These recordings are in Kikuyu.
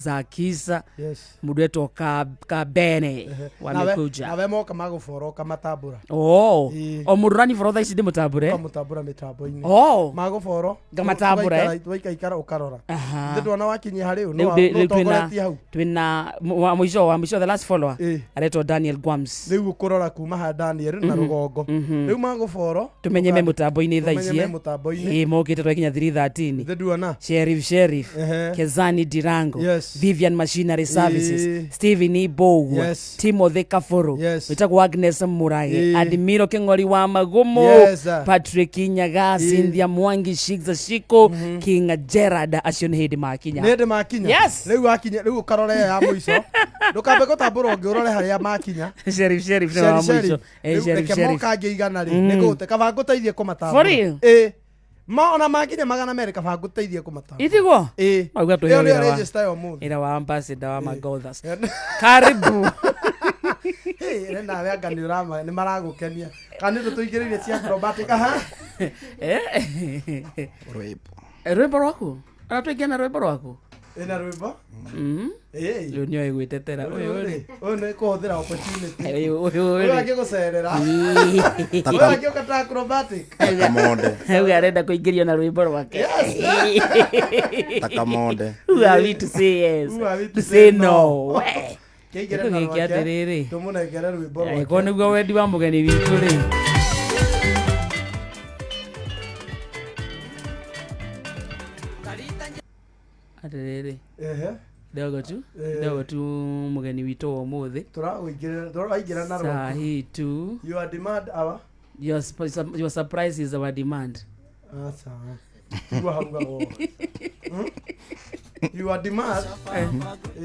Za Kisa. Yes. Mundu etwo Kabene wamekuja. Nawe moka magũbora ũkamatambũra. Oh. Ĩĩ. O mundu ũranibora thaa ici ndĩmũtambũre. Ũkamũtambũra mĩtambo-inĩ. Oh. Magũboro. Ngamatambũra, eh? Waikaikara ũkarora. Aha. Ithe ndwona wakinyia harĩ ũ? Rĩu rĩu twĩna Nũtongoretie hau. twĩna wa mũico the last follower Ĩĩ. aretwo Daniel Gwams. Rĩu ũkũrora kuma ha Daniel na rũgongo. Rĩu magũboro. Tumenye me mũtambo-inĩ thaa Tũmenye ici. me mũtambo-inĩ. Ĩĩ mokĩte twakinya 3:13. Ithe nduona. Sheriff Sheriff. Ehe. Kezani Dirango. Yes. Vivian Machinery Services. Ĩĩ. Stephen Ibogwa. Yes. Timothy Kafuru. Yes. Wĩtagwo Agnes Murage. Ĩĩ. Admiro Kĩng'ori wa Magumu. Yes, sir. Patrick Nyaga. Ĩĩ. Cynthia Mwangi Shigza Shiko. King Gerard acio nĩ hĩndĩ makinya. Nĩ hĩndĩ makinya. Yes. Rĩu wakinya rĩu ũkarora ĩyo ya mũico. Ndũkambe gũtambũra ũngĩ ũrore harĩa makinya. Sheriff Sheriff nĩ wa Sheriff, mũico. Sheriff. Eh, Rĩu Sheriff reke Sheriff. moka angĩ 100 rĩ nĩngũgũte kaba ngũteithie kũmatambũra. For real? Ĩĩ. Ma ona makinya 200 kaba ngũteithie kũmatambũra. Itiguo? Ĩĩ. Mauga tũheo Ĩyo nĩyo wĩra wa- register ya ũmũthĩ. Wĩra wa ambassador wa Magothas. Karibu. Hey, ĩrĩ nawe anga nĩ ũrama nĩ maragũkenia. Kana nĩ tũingĩrĩire cia acrobatic aha. Eh. Rwĩmbo. Rwĩmbo rwaku? Ona tũingĩ na rwĩmbo rwaku? Ĩna rwĩmbo? Mhm. Ĩĩ. Ũyũ nĩoĩ gwĩtetera. Ũyũ rĩ. Ũyũ nĩ kũhũthĩra opportunity. Ũyũ ũyũ Ũyũ rĩ. angĩgũcerera. Ũyũ angĩũka ta acrobatic. Takamode. Rĩu arenda kũingĩrio na rwĩmbo rwake. Takamode. Who are we to say yes? Who are we to To say say no. no? We. Kĩingĩre na Gĩkĩ rwake, atĩrĩrĩ. Tũmũnengere rwĩmbo rwake. Angĩkorwo nĩguo wendi wa mũgeni witũ rĩ. Atĩrĩrĩ. Ehe. Ndogo tu. Eh. Ndogo tu mũgeni witũ wa ũmũthĩ. Tũraũingĩrĩra tũraingĩra na Saa rwaku. hii tu. Your demand our Your surprise is our demand. Aca. Tiguo haugaga ũguo. Hmm? Your demand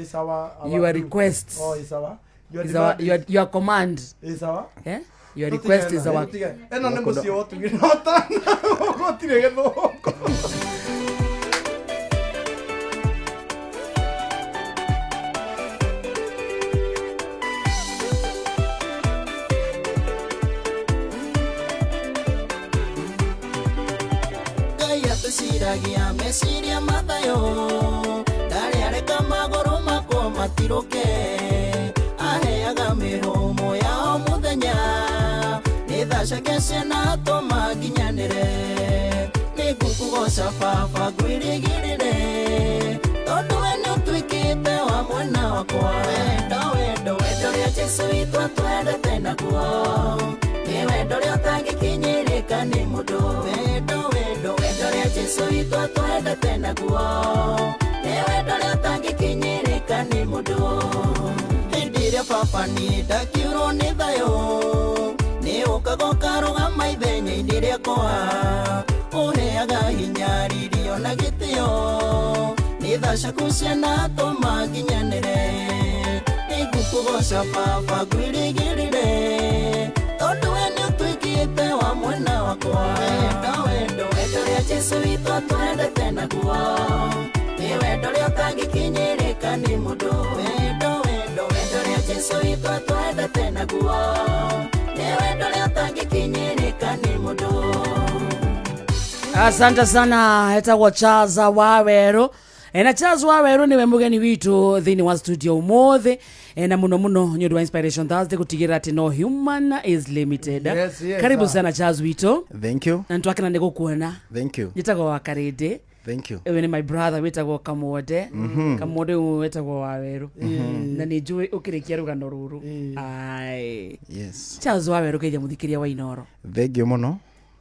is our Your due. request Oh, is our your is our demand your command. is our Eh? Your request is our ĩno nĩ mũciĩ wotugire ũtana gũtirĩ gĩthũngũ. Ngai atũciragia meciria mathayo ndarĩ areka magũrũ makwa matirũke aheaga mĩhũmũ ya o mũthenya nĩ tha ciake cianatũma nginyanĩre nĩ ngũkũgoca baba ngwĩrĩgĩrĩre tondũ we nĩ ũtuĩkĩte wa mwena wakwa wendo wendo wendo ũrĩa Jesũ witũ atwendete naguo nĩ wendo ũrĩa ũtangĩkinyĩrĩka nĩ mũndũ wendo wendo wendo ũrĩa Jesũ witũ atwendete naguo nĩ wendo ũrĩa ũtangĩkinyĩrĩka nĩ mũndũ hĩndĩ ĩrĩa baba niĩ ndakiurwo nĩ thayũ nĩ ũkaga ũkarũgama ithenya-inĩ rĩakwa ũheaga hinya ririo na gĩtĩo nĩ tha ciaku cianatũma nginyanĩre nĩ ngũkũgoca baba ngwĩrĩgĩrĩre tondũ we nĩ ũtuĩkĩte wa mwena wakwa wendo wendo wendo ũrĩa Jesũ witũ atwendete naguo nĩ wendo ũrĩa ũtangĩkinyĩrĩka nĩ mũndũ wendo wendo wendo ũrĩa Jesũ witũ atwendete naguo nĩ wendo ũrĩa ũtangĩkinyĩrĩka nĩ mũndũ. Asante sana etagwo Charles Waweru. Na Charles Waweru niwe mugeni witũ thĩinĩ wa studio ũmũthĩ na mũno mũno nĩ ũndũ wa Inspiration Thursday gũtigĩrĩra atĩ no human is limited. Yes, yes, Karibu sir. sana Charles witũ Thank you. na nĩtwakena nĩ gũkuona. Thank you. Njĩtagwo wa Karĩndĩ. Thank you. Ũyũ nĩ my brother wĩtagwo Kamwonde. Kamwonde ũyũ wĩtagwo Waweru na nĩ njũĩ ũkĩrĩkia rũgano rũrũ. Ai. Yes. Charles Waweru geithia mũthikĩria wa Inoro. Thank you mũno.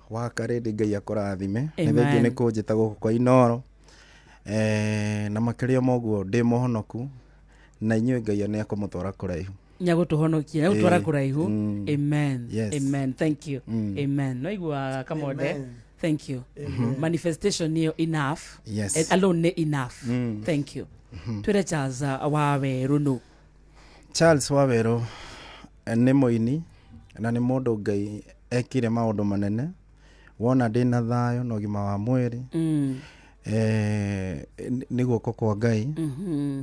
Wa Karĩndĩ Ngai akũrathime. Nĩ Amen. thengiũ nĩ kũnjĩta gũkũ kwa Inoro. Na makĩria ma ũguo ndĩ mũhonoku na inyuĩ Ngai nĩ akũmũtwara kũraihu. Nyagũtũhonokia nyagũtwara Ĩĩ. kũraihu. Amen. Yes. Amen. Thank you. Amen. Noigua Kamwonde. Amen. Thank you. Manifestation nĩyo enough. Yes. Alone nĩ enough. Thank you. Twĩre Charles Waweru nũ. Charles Waweru nĩ mũini na nĩ mũndũ Ngai ekire maũndũ manene. Wona ndĩna thayũ na ũgima wa mwĩrĩ nĩ guoko kwa Ngai.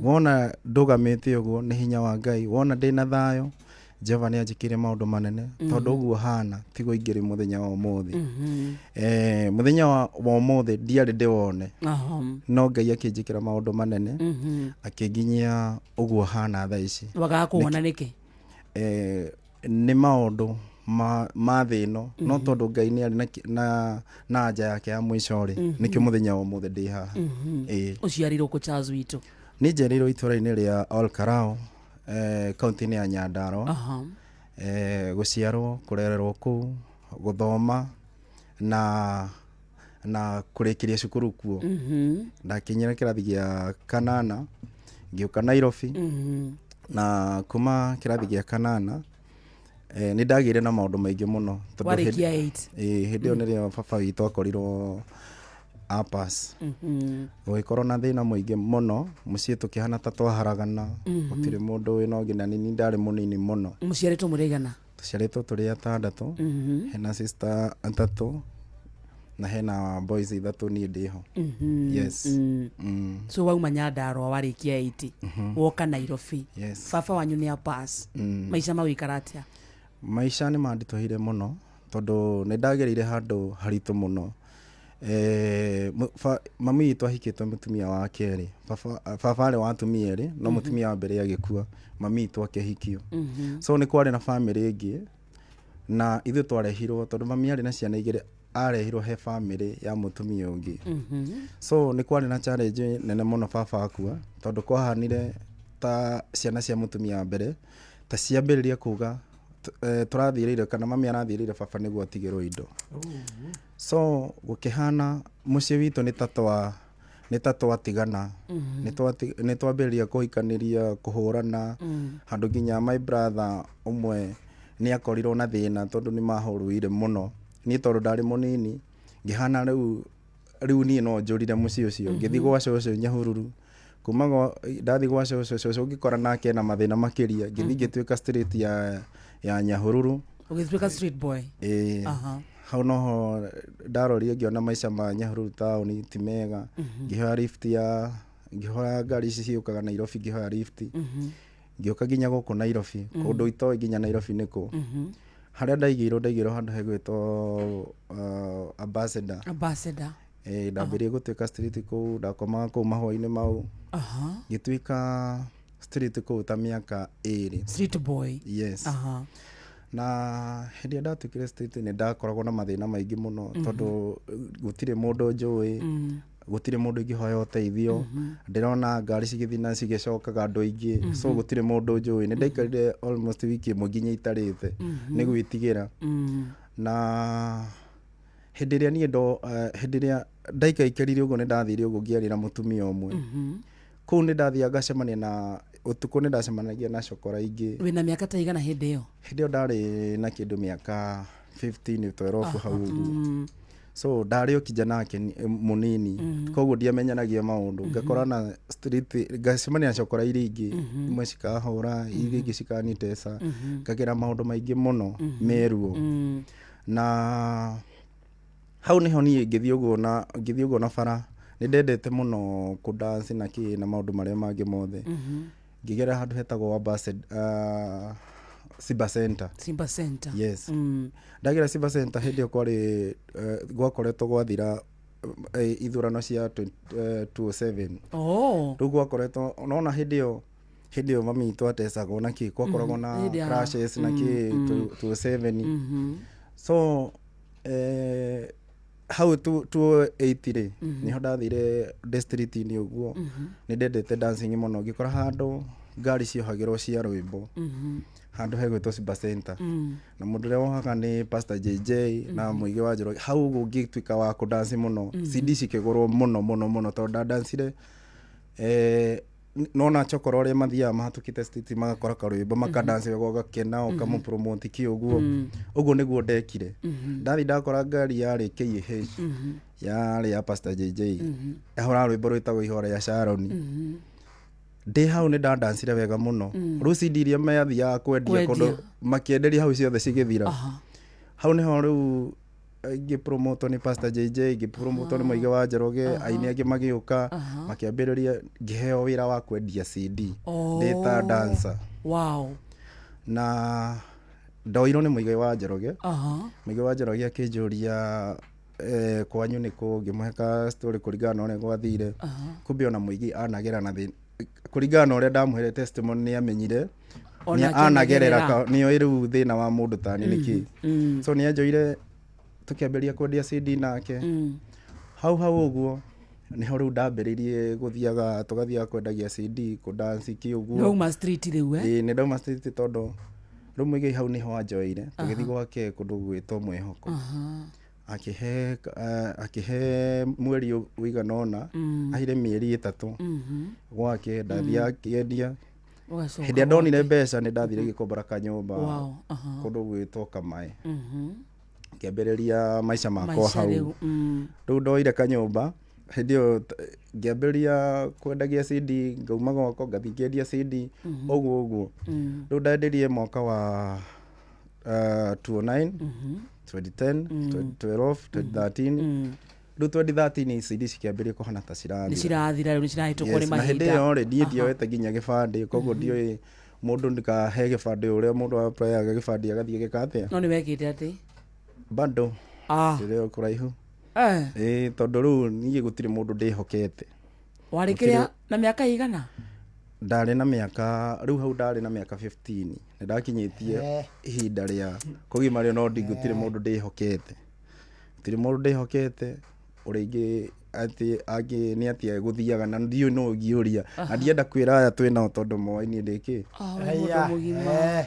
Wona ndũgamĩte ũguo nĩ hinya wa Ngai. Wona ndĩna thayũ Jehova nĩ anjĩkĩire maũndũ manene, tondũ ũguo hana tiguo ingĩrĩ mũthenya wa ũmũthĩ. Mũthenya wa ũmũthĩ ndiarĩ ndĩwone, no Ngai akĩnjĩkĩra maũndũ manene, akĩnginyia ũguo hana thaa ici. Wagaga kũwona nĩkĩ? Nĩ maũndũ ma thĩ ĩno, no tondũ Ngai nĩ arĩ na anja yake ya mũico rĩ, nĩkĩo mũthenya wa ũmũthĩ ndĩ haha. Ĩĩ. Ũciarirwo kũ, Charles witũ? Nĩ njereirwo itũra-inĩ rĩa Ol Kalou, kaunti-inĩ ya Nyandarua. Gũciarwo, kũrererwo kũu, gũthoma na kũrĩkĩria cukuru kuo. Ndakinyire kĩrathi gĩa kanana, ngĩũka Nairobi, na kuma kĩrathi gĩa kanana nĩ ndagĩire na maũndũ maingĩ mũno tondũ Warĩkia 8. Ĩĩ, hĩndĩ ĩyo nĩrĩo baba witũ akorirwo apas, gũgĩkorwo na thĩna mũingĩ mũno mũciĩ, tũkĩhana ta twaharagana, gũtirĩ mũndũ wĩna ũngĩ, na nini ndarĩ mũnini mũno. Mũciarĩtwo mũrĩ aigana? Tũciarĩtwo tũrĩ atandatũ, hena sister atatũ na hena boys ithatũ, niĩ ndĩho. Yes. So wauma Nyandarua warĩkia 8, woka Nairobi. Yes. Baba wanyu nĩ apas, maica magũikara atĩa? Maica nĩ manditũhĩire mũno tondũ nĩ ndagereire handũ haritũ mũno. Mami witũ ahikĩte mũtumia wa kerĩ. Baba arĩ wa atumia erĩ, no mũtumia wa mbere agĩkua, mami witũ akĩhikio. So nĩ kwarĩ na bamĩrĩ ĩngĩ na ithuĩ twarehirwo, tondũ mami arĩ na ciana igĩrĩ, arehirwo he bamĩrĩ ya mũtumia ũngĩ. So nĩ kwarĩ na challenge nene mũno baba akua, tondũ kwahanire ta ciana cia mũtumia wa mbere ta ciambĩrĩria kuga tũrathiĩrĩire kana mami arathiĩrĩire baba nĩguo atigĩrwo indo. So gũkĩhana mũciĩ witũ nĩ ta twatigana, nĩ twambĩrĩria kũhikanĩria, kũhũrana handũ nginya my brother ũmwe nĩ akorirwo na thĩna tondũ nĩ mahũrũire mũno. Niĩ tondũ ndarĩ mũnini, ngĩhana rĩu niĩ no njũrire mũciĩ ũcio, ngĩthiĩ gwa cũcũ Nyahururu. Kuma ndathiĩ gwa cũcũ, cũcũ ngĩkora nake ena mathĩna makĩria, ngĩthiĩ ngĩtuĩka street ya Nyahururu. Ũgĩtuĩka street boy? Ĩĩ. Hau noho ndarorire ngĩona maica ma Nyahururu taũni ti mega, ngĩhoya lift ya ngĩhoya ngari ici ciũkaga Nairobi, ngĩhoya lift, ngĩũka nginya gũkũ Nairobi, kũndũ itoĩ nginya Nairobi nĩkũ. Harĩa ndaigĩirwo handũ hegwĩtwo Ambassador. Ambassador. Ĩĩ, ndambĩrĩrie gũtuĩka street kũu, ndakomaga kũu mahũa-inĩ mau. Ngĩtuĩka street kũu ta mĩaka 2. Street boy. Yes. Na hĩndĩ ĩrĩa ndatuĩkire street, nĩ ndakoragwo na mathĩna maingĩ mũno, tondũ gũtirĩ mũndũ njũĩ, gũtirĩ mũndũ ingĩhoya ũteithio. Ndĩrona ngari cigĩthiĩ na cigĩcokaga andũ aingĩ, so gũtirĩ mũndũ njũĩ. Nĩ ndaikarire almost wiki ĩmwe nginya itarĩte nĩ gwĩtigĩra. Na hĩndĩ ĩrĩa niĩ ndo hĩndĩ ĩrĩa ndaikaikarire ũguo, nĩ ndathire ũguo ngĩaria na mũtumia ũmwe kũu. Nĩ ndathiaga ngacemania na ũtukũ, nĩ ndacemanagia na cokora ingĩ. Wĩna mĩaka ta igana hĩndĩ ĩyo? Hĩndĩ ĩyo ndarĩ na kĩndũ mĩaka 15, 12 hau ũguo. So ndarĩ o kijana mũnini, koguo ndiamenyanagia maũndũ. Ngakora na street, ngacemania na cokora iria ingĩ, imwe cikahũra, iria ingĩ cikanitesa, ngagera maũndũ maingĩ mũno meruo. Na hau niho niĩ ngĩthiĩ ũguo na bara. Nĩ ndendete mũno kũdance na kĩ na maũndũ marĩa mangĩ mothe. Ngĩgera handũ hetagwo Simba Center. Simba Center. Yes. Ndagera Simba Center, hĩndĩ ĩyo kwarĩ gwakoretwo gwathira ithurano cia 20, 2007. Rĩu gwakoretwo nona hĩndĩ ĩyo mami witũ atecagwo na kĩ, gwakoragwo na Hĩndĩ ya- crashes na kĩ 2007. So hau 2008 rĩ, nĩho ndathire ndĩ street-inĩ ũguo. Nĩ ndendete dancing mũno. Ngĩkora handũ ngari ciohagĩrwo cia rwĩmbo, handũ hegwĩtwo Simba Center, na mũndũ ũrĩa wohaga nĩ Pastor JJ na Mũigi wa Njoroge. Hau ũguo ngĩtuĩka wa kũdance mũno, CD cikĩgũrwo mũno mũno mũno, tondũ ndadancire nona cokoro ũrĩa mathiaga mahatũkĩte street, magakora karwĩmbo, makadance wega, ũgakena, ũkamũpromote kĩ ũguo. Ũguo nĩguo ndekire. Ndathi ndakora ngari yarĩ KH, yarĩ ya Pastor JJ, ahũra rwĩmbo rwĩtagwo Ihora ya Sharon. Ndĩ hau nĩ ndadancire wega mũno. Rĩu CD iria mathiaga kwendia Kwendia. kũndũ makĩenderia hau ciothe cigĩthira. Hau nĩho rĩu ngĩpromotwo nĩ Pastor JJ, ngĩpromotwo nĩ Mũige wa Njoroge, aini angĩ magĩũka, makĩambĩrĩria, ngĩheo wĩra wa kwendia CD ndĩ ta dancer. Na ndoirwo nĩ Mũigai wa Njoroge. Aha. Mũigai wa Njoroge akĩnjũria kwanyu nĩ kũ, ngĩmũhe ka story kũringana na ũrĩa gwathire. Kumbe ona Mũigai anagera na thĩna kũringana na ũrĩa ndamũhere testimony, nĩ amenyire Onake nĩ anagerera nĩagerera. Nĩoĩ rĩu thĩna wa mũndũ tani nĩ kĩ. So nĩ anjoire, tũkĩambĩrĩria kwendia CD nake. Hau hau ũguo nĩho rĩu ndambĩrĩirie gũthiaga, tũgathiaga kwendagia CD kũdanci kĩ ũguo. Nĩwauma street rĩu, eh? Ĩĩ, nĩ ndauma street, tondũ rĩu Mũigai hau nĩho anjoeire, tũgĩthiĩ gwake kũndũ gwĩtwo Mwĩhoko. Akĩhe mweri ũigana ũna, aheire mĩeri 3 gwake, ndathiaga ngĩendia. Ũgacoka Hĩndĩ ĩrĩa ndonire mbeca, nĩ ndathire ngĩkombora kanyũmba Wow, aha. kũndũ gwĩtwo Kamae, ngĩambĩrĩria maica makwa Maica hau. rĩu. Rĩu ndoire kanyũmba hĩndĩ ĩyo, ngĩambĩrĩria kwendagia CD, ngauma gwakwa ngathiĩ ngĩendia CD ũguo ũguo. Rĩu ndendirie mwaka wa 2009, 2010, 2012, 2013. Rĩu 2013 CD cikĩambĩrĩria kũhana ta Nĩ cirathira. Cirathira rĩu, nĩ cirahĩtũkwo nĩ Yes, na hĩndĩ mahinda. ĩyo rĩ, niĩ ndioete nginya gĩbandĩ, koguo ndiũĩ mũndũ ndikahe gĩbandĩ ũrĩa mũndũ applyaga gĩbandĩ agathiĩ gĩka atĩa. No nĩ wekĩte atĩ Bado Ah. ndĩrĩ o kũraihu. Eh. Ĩĩ, tondũ rĩu niĩ gũtirĩ mũndũ ndĩhokete. Warĩ kĩrĩa na mĩaka igana? Ndarĩ na mĩaka, rĩu hau ndarĩ na mĩaka 15, nĩ ndakinyĩtie ihinda rĩa kũgimario, no gũtirĩ mũndũ ndĩhokete, gũtirĩ mũndũ ndĩhokete ũrĩa ingĩ atĩ angĩ nĩ atĩa gũthiaga, na ndiũĩ no ũngĩũria, na ndienda kwĩra aya twĩ nao tondũ moĩ niĩ ndĩ kĩ. Ah, wĩ mũndũ Aya, mũgima.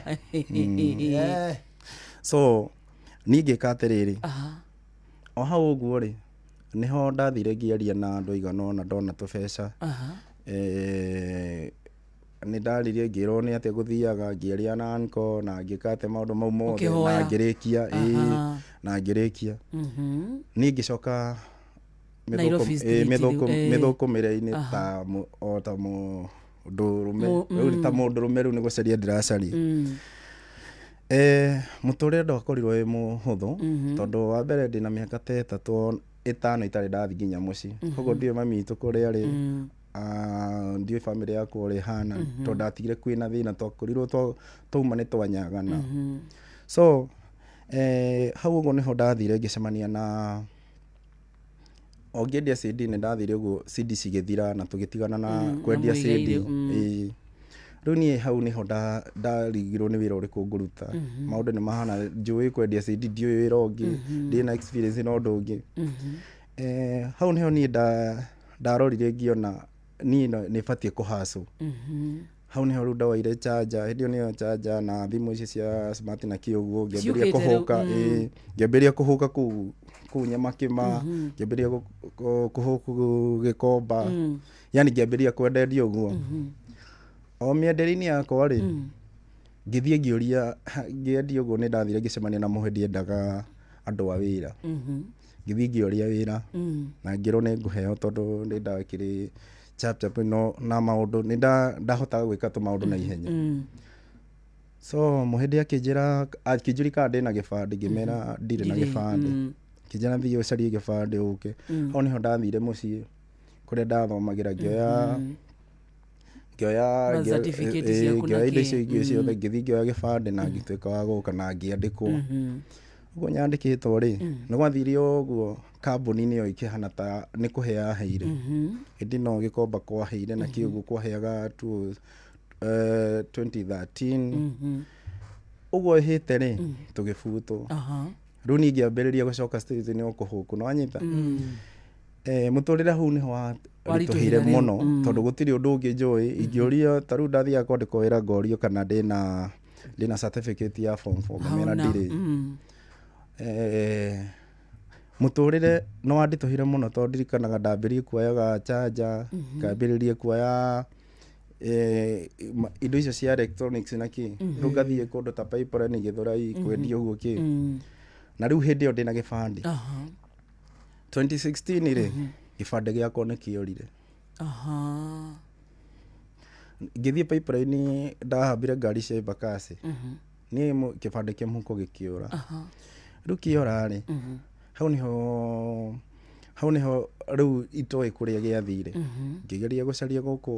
So niĩ ngĩka atĩrĩrĩ, Aha. o hau ũguo rĩ, nĩho ndathire ngĩaria na andũ aigana ũna, ndona tũbeca. Aha. Nĩ ndaririe, ngĩrwo nĩ atĩa gũthiaga, ngĩaria na anko na ngĩka atĩ maũndũ mau mothe Ũkĩhoya. na ngĩrĩkia, ĩĩ, Aha. na ngĩrĩkia. Niĩ ngĩcoka Nairobi Street rĩu, eh. mĩthũkũmĩre-inĩ ta o ta mũndũrũme. Rĩu ta mũndũrũme rĩu nĩ gũcaria ndĩracaria. Mũtũrĩre ndwakorirwo wĩ mũhũthũ, tondũ wa mbere ndĩna mĩaka ta 3 5 itarĩ ndathiĩ nginya mũciĩ, koguo ndiũĩ mami witũ kũrĩa arĩ. Ah, ndiũĩ bamĩrĩ yakwa ũrĩa ĩhana, tondũ ndatigire kwĩna thĩna, twakorirwo twauma nĩ twanyagana. So hau ũguo nĩho ndathire ngĩcemania na o ngĩendia CD. Nĩ ndathire ũguo CD cigĩthira na tũgĩtigana na kwendia na mũigaire, CD. Ĩĩ. Rĩu niĩ hau nĩho ndarigirwo nĩ wĩra ũrĩkũ ngũruta. Maũndũ nĩ mahana, njũĩ kwendia CD, ndiũĩ wĩra ũngĩ, ndirĩ na experience na ũndũ ũngĩ. Hau nĩho niĩ ndarorire ngĩona niĩ nĩ batiĩ kũhacũ. Hau nĩho rĩu ndawaire charger, hĩndĩ ĩyo nĩyo charger na thimũ ici cia smart na kĩ ũguo, ngĩambĩrĩria Ciũkĩte rĩu, kũhũka. Ĩĩ, ngĩambĩrĩria kũhũka kũu kũu Nyamakĩma, ngĩambĩrĩria kũhũka Gĩkomba, yani ngĩambĩrĩria kwendendia ũguo o mĩenderie-inĩ yakwa rĩ. Ngĩthiĩ ngĩũria, ngĩendia ũguo, nĩ ndathire ngĩcemania na mũhĩndi endaga andũ a wĩra. Ngĩthiĩ ngĩũria wĩra na ngĩrwo nĩ ngũheo, tondũ nĩ ndakĩrĩ chap chap no na maũndũ nĩ ndahotaga gwĩka tũmaũndũ na ihenya. So mũhĩndi akĩnjĩra, akĩnjũria kana ndĩna gĩbandĩ, ngĩmera ndirĩ na Ndirĩ, gĩbandĩ. Kĩnjĩra thiĩ ũcarie gĩbandĩ ũke. Hau nĩho ndathire mũciĩ kũrĩa ndathomagĩra, ngĩoya Ma certificate ciaku na ngĩoya indo kĩ. icio ingĩ ciothe, ngĩthiĩ ngĩoya gĩbandĩ na ngĩtuĩka wa gũka na ngĩandĩkwo. Ũguo nyandĩkĩtwo rĩ, nĩ gwathire ũguo kambuni-inĩ ĩyo ĩkĩhana ta nĩ kũhe yaheire. Hĩndĩ no Gĩkomba kwaheire na kĩ ũguo kwaheaga tu, 2013 ũguo ĩhĩte rĩ, tũgĩbutwo. Rĩu niĩ ngĩambĩrĩria gũcoka street nĩ ũkũhũkũ no wanyita. Mũtũrĩre hau nĩho waritũhĩire Waritũhĩra rĩu, mũno, tondũ gũtirĩ ũndũ ũngĩ njũĩ. Ingĩũrio ta rĩu ndathiaga kwandĩkwo wĩra, ngorio kana ndĩna certificate ya form 4, ngamera Hauna. ndirĩ. Mũtũrĩre nĩ wanditũhire mũno, tondũ ndirikanaga ndambĩrĩrie kuoyaga charger, ngambĩrĩria kuoya indo icio cia electronics na kĩ. Rĩu ngathiĩ kũndũ ta Pipeline, Gĩthũrai, kwendia ũguo kĩ, na rĩu hĩndĩ ĩyo ndĩna gĩbandĩ. 2016 rĩ, gĩbandĩ gĩakwa nĩ kĩorire. Ngĩthiĩ Pipeline, ndahambire ngari cia Embakasi, niĩ kĩbandĩ kĩa mũhuko gĩkĩũra. Rĩu kĩora rĩ, hau niho Hau nĩho rĩu itoĩ kũrĩa gĩathire. Ngĩgeria gũcaria gũkũ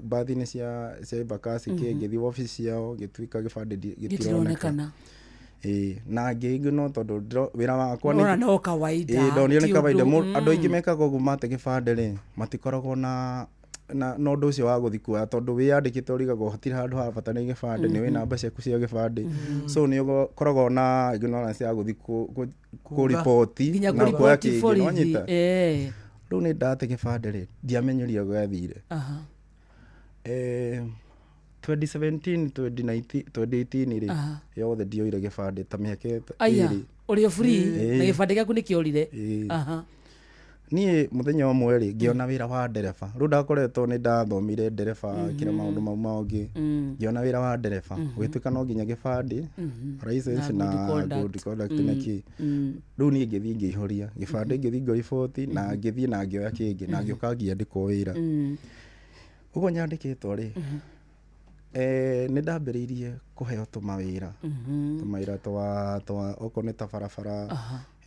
mbathi-inĩ cia Embakasi kĩ, ngĩthiĩ wabici ciao, gĩtuĩka gĩbandĩ gĩtironeka. Gĩtironekana. Ĩĩ, na ngĩignore tondũ wĩra wakwa nĩ Ũrona no kawaida. Ĩĩ, ndonire nĩ ti kawaida. ũndũ. Andũ aingĩ mekaga ũguo mate gĩbandĩ rĩ, matikoragwo na ũndũ ũcio wa gũthiĩ kuoya, tondũ wĩyandĩkĩte ũrigagwo hatirĩ handũ ha bata nĩ gĩbandĩ, nĩ wĩ namba ciaku cia gĩbandĩ, so nĩ ũkoragwo na ignorance ya gũthiĩ kũriboti Nginya na kuoya kũriboti kĩngĩ, borithi. nĩwanyita? Eh. Rĩu nĩ ndate gĩbandĩ rĩ, ndiamenyire gwathire. 2017, 2019, 2018 rĩ, yothe ndioire gĩbandĩ ta mĩaka Aya, 2. ũrĩ o free Ĩĩ. na gĩbandĩ gĩaku nĩ kĩorire. Ĩĩ. Niĩ mũthenya ũmwe rĩ, ngĩona wĩra wa ndereba. Rĩu ndakoretwo nĩ ndathomire ndereba, kĩra maũndũ mau mangĩ, ngĩona wĩra wa ndereba ũgĩtuĩka no nginya gĩbandĩ, license Na na good conduct. good conduct na kĩ. Rĩu niĩ ngĩthiĩ ngĩihũria gĩbandĩ, ngĩthiĩ ngĩriboti na ngĩthiĩ na ngĩoya kĩngĩ na ngĩũka ngĩandĩkwo wĩra. Ũguo nyandĩkĩtwo rĩ, nĩ ndambĩrĩirie kũheo tũmawĩra twa okorwo nĩ ta barabara,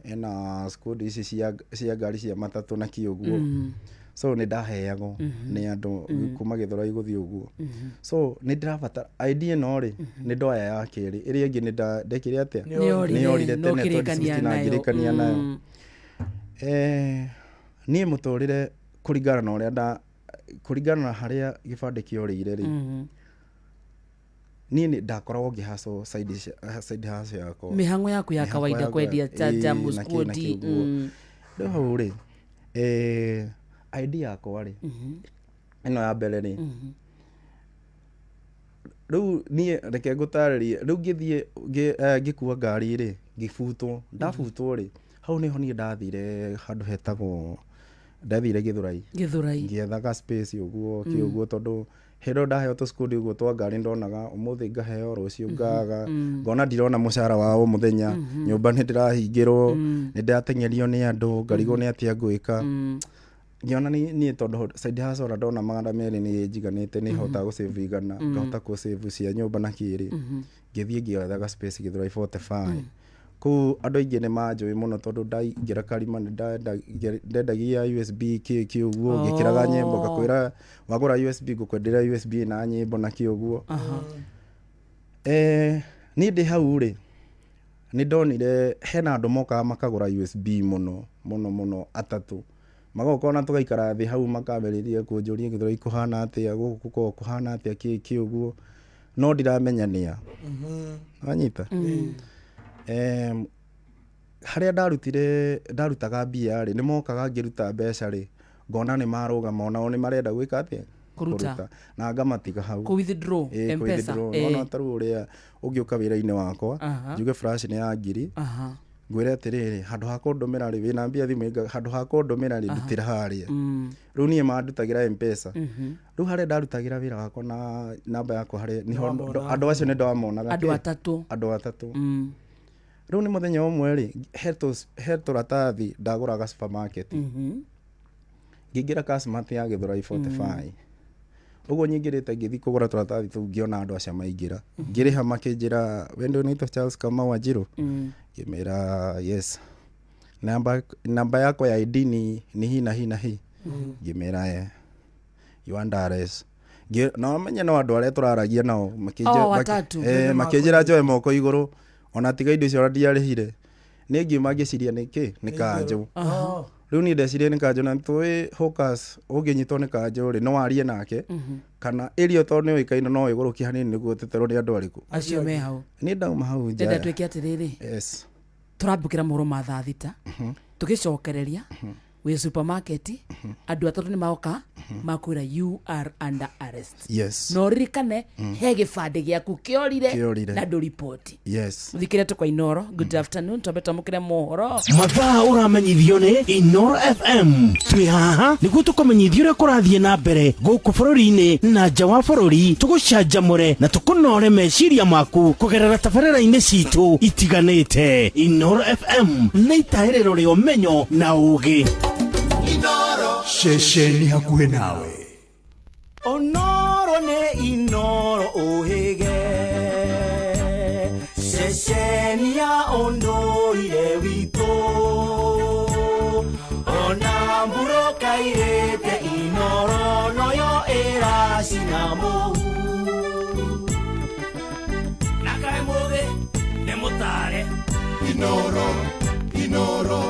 ena squad ici cia ngari cia matatũ na kĩ ũguo. So nĩ ndaheagwo nĩ andũ kuma Gĩthũrai gũthiĩ ũguo. So nĩ ndĩrabatara ID ĩno rĩ, nĩ ndoya ya kerĩ, ĩrĩa ĩngĩ nĩ ndekire atĩa? Nĩ Nĩ yorire no tene ũkĩrĩkania 2016 na nayo. ngĩrĩkania nayo. Niĩ mũtũrĩre kũringana na ũrĩa nda kũringana na harĩa gĩbandĩ kĩorĩire rĩ, niĩ nĩ ndakoragwo ngĩhacwo side hustle yakwa. Mĩhang'o yaku ya Mĩhang'o kawaida, yakwa, kwendia chanja, ĩĩ, na kĩ na mũskuoti. kĩ ũguo. Rĩu hau rĩ, ID yakwa rĩ, ĩno ya mbere rĩ, rĩu niĩ reke ngũtarĩrie. Rĩu ngĩthiĩ ngĩkua ngari rĩ, ngĩbutwo. Ndabutwo rĩ, hau nĩho niĩ ndathire handũ hetagwo, ndathire Gĩthũrai. Gĩthũrai. Ngĩethaga space ũguo kĩ ũguo, tondũ hĩndĩ ĩyo ndaheo tũskundi ũguo twa ngari, ndonaga ũmũthĩ ngaheo, rũciũ ngaga, ngona ndirona mũcara wa o mũthenya, nyũmba nĩ ndĩrahingĩrwo, nĩ ndĩrateng'erio nĩ andũ, ngarigwo nĩ atĩa ngwĩka. Ngĩona niĩ tondũ side hustle ona ndona 200 nĩ njiganĩte, nĩ hotaga gũsave 100, ngahota gũsave cia nyũmba na kĩrĩ, ngĩthiĩ ngĩethaga space Gĩthũrai 45. Kũu andũ aingĩ nĩ manjũĩ mũno, tondũ ndaingĩra karima nĩ ndendagia USB kĩ kĩ ũguo, ngĩkĩraga nyĩmbo, ngakwĩra wagũra USB ngũkwenderia USB na nyĩmbo na kĩ ũguo. Niĩ ndĩ hau rĩ, nĩ ndonire hena andũ mokaga makagũra USB mũno mũno mũno, atatũ magoka, ona tũgaikara thĩ hau, makambĩrĩria kũnjũria Gĩthũrai kũhana atĩa, gũkũ gũkoragwo kũhana atĩa, kĩ kĩ ũguo, no ndiramenya nĩa wanyita. Harĩa ndarutire, ndarutaga mbia rĩ, nĩ mokaga ngĩruta mbeca rĩ, ngona nĩ marũgama, onao nĩ marenda gwĩka atĩa? Kũruta. Na ngamatiga hau. Kũ withdraw. Ĩĩ, M-Pesa. kũ-withdraw. Nona ta rĩu ũrĩa ũngĩũka wĩra-inĩ wakwa, njuge flash nĩ ya 1000, ngwĩre atĩrĩrĩ, handũ ha kũndũmĩra rĩ, wĩna mbia thimũ, handũ ha kũndũmĩra rĩ, ndutĩra harĩa. Rĩu niĩ mandutagĩra M-Pesa. Rĩu harĩa ndarutagĩra wĩra wakwa na namba yakwa harĩa niho andũ acio nĩ ndamonaga. Andũ Kĩ? atatũ. Andũ atatũ. Rĩu nĩ mũthenya ũmwe rĩ, he tũratathi ndagũraga supermarket, ngĩingĩra Kasmart ya Gĩthũrai 45 ũguo, nyingĩrĩte ngĩthiĩ kũgũra tũratathi tũu, ngĩona andũ acio maingĩra, ngĩrĩha, makĩnjĩra, "We ndio unaitwa Charles Kamau Wanjiru?" Ngĩmera, "Yes." Namba yako ya ID ni hii na hii na hii. Ngĩmera, "Eh, you under arrest." Na wamenye no andũ arĩa tũraragia nao. Oh, atatũ. Makĩnjĩra njoe moko igũrũ, ona tiga indo icio ona ndiarĩhire. Niĩ ngiuma ngĩciria nĩ kĩ, nĩ kanjũ. Rĩu niĩ ndeciria nĩ kanjũ, na tũĩ hawkers ũngĩnyitwo nĩ kanjũ rĩ, no warie nake kana ĩrio, tondũ nĩ ũĩkaine, no ĩgũrũkie hanini nĩguo ũteterwo nĩ andũ arĩkũ. Acio me hau. Niĩ ndauma hau nja. Ndenda twĩke atĩrĩrĩ. Yes. Tũrambũkĩra mohoro ma thaa 6, tũgĩcokereria wĩ supermarket, andũ atatũ nĩ maoka makwĩra, "You are under arrest." Na ũririkane he gĩbandĩ gĩaku kĩorire. Kĩorire. Na ndũripoti. Thikĩre tũkwa Inoro. Good afternoon, twambe twamũkĩre mohoro. Mathaa ũramenyithio nĩ Inoro FM. Twĩ haha nĩguo tũkũmenyithia ũrĩa kũrathiĩ na mbere gũkũ bũrũri-inĩ na nja wa bũrũri, tũgũcanjamũre na tũkũnore meciria maku kũgerera tabarĩra-inĩ citũ itiganĩte. Inoro FM nĩ itahĩrĩro rĩa ũmenyo na ũgĩ. Ceceni hakuhĩ nawe. Onoro nĩ Inoro ũhĩge, ceceni ya ũndũire witũ ona. Inoro, Inoro,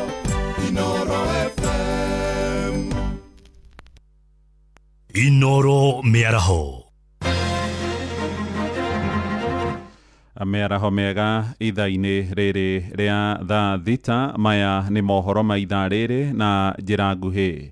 Inoro FM. Inoro mĩaraho. Mĩaraho mĩega ithaa-inĩ rĩrĩ rĩa thaa 6. Maya nĩ mohoro ma ithaa rĩrĩ na njĩra nguhĩ.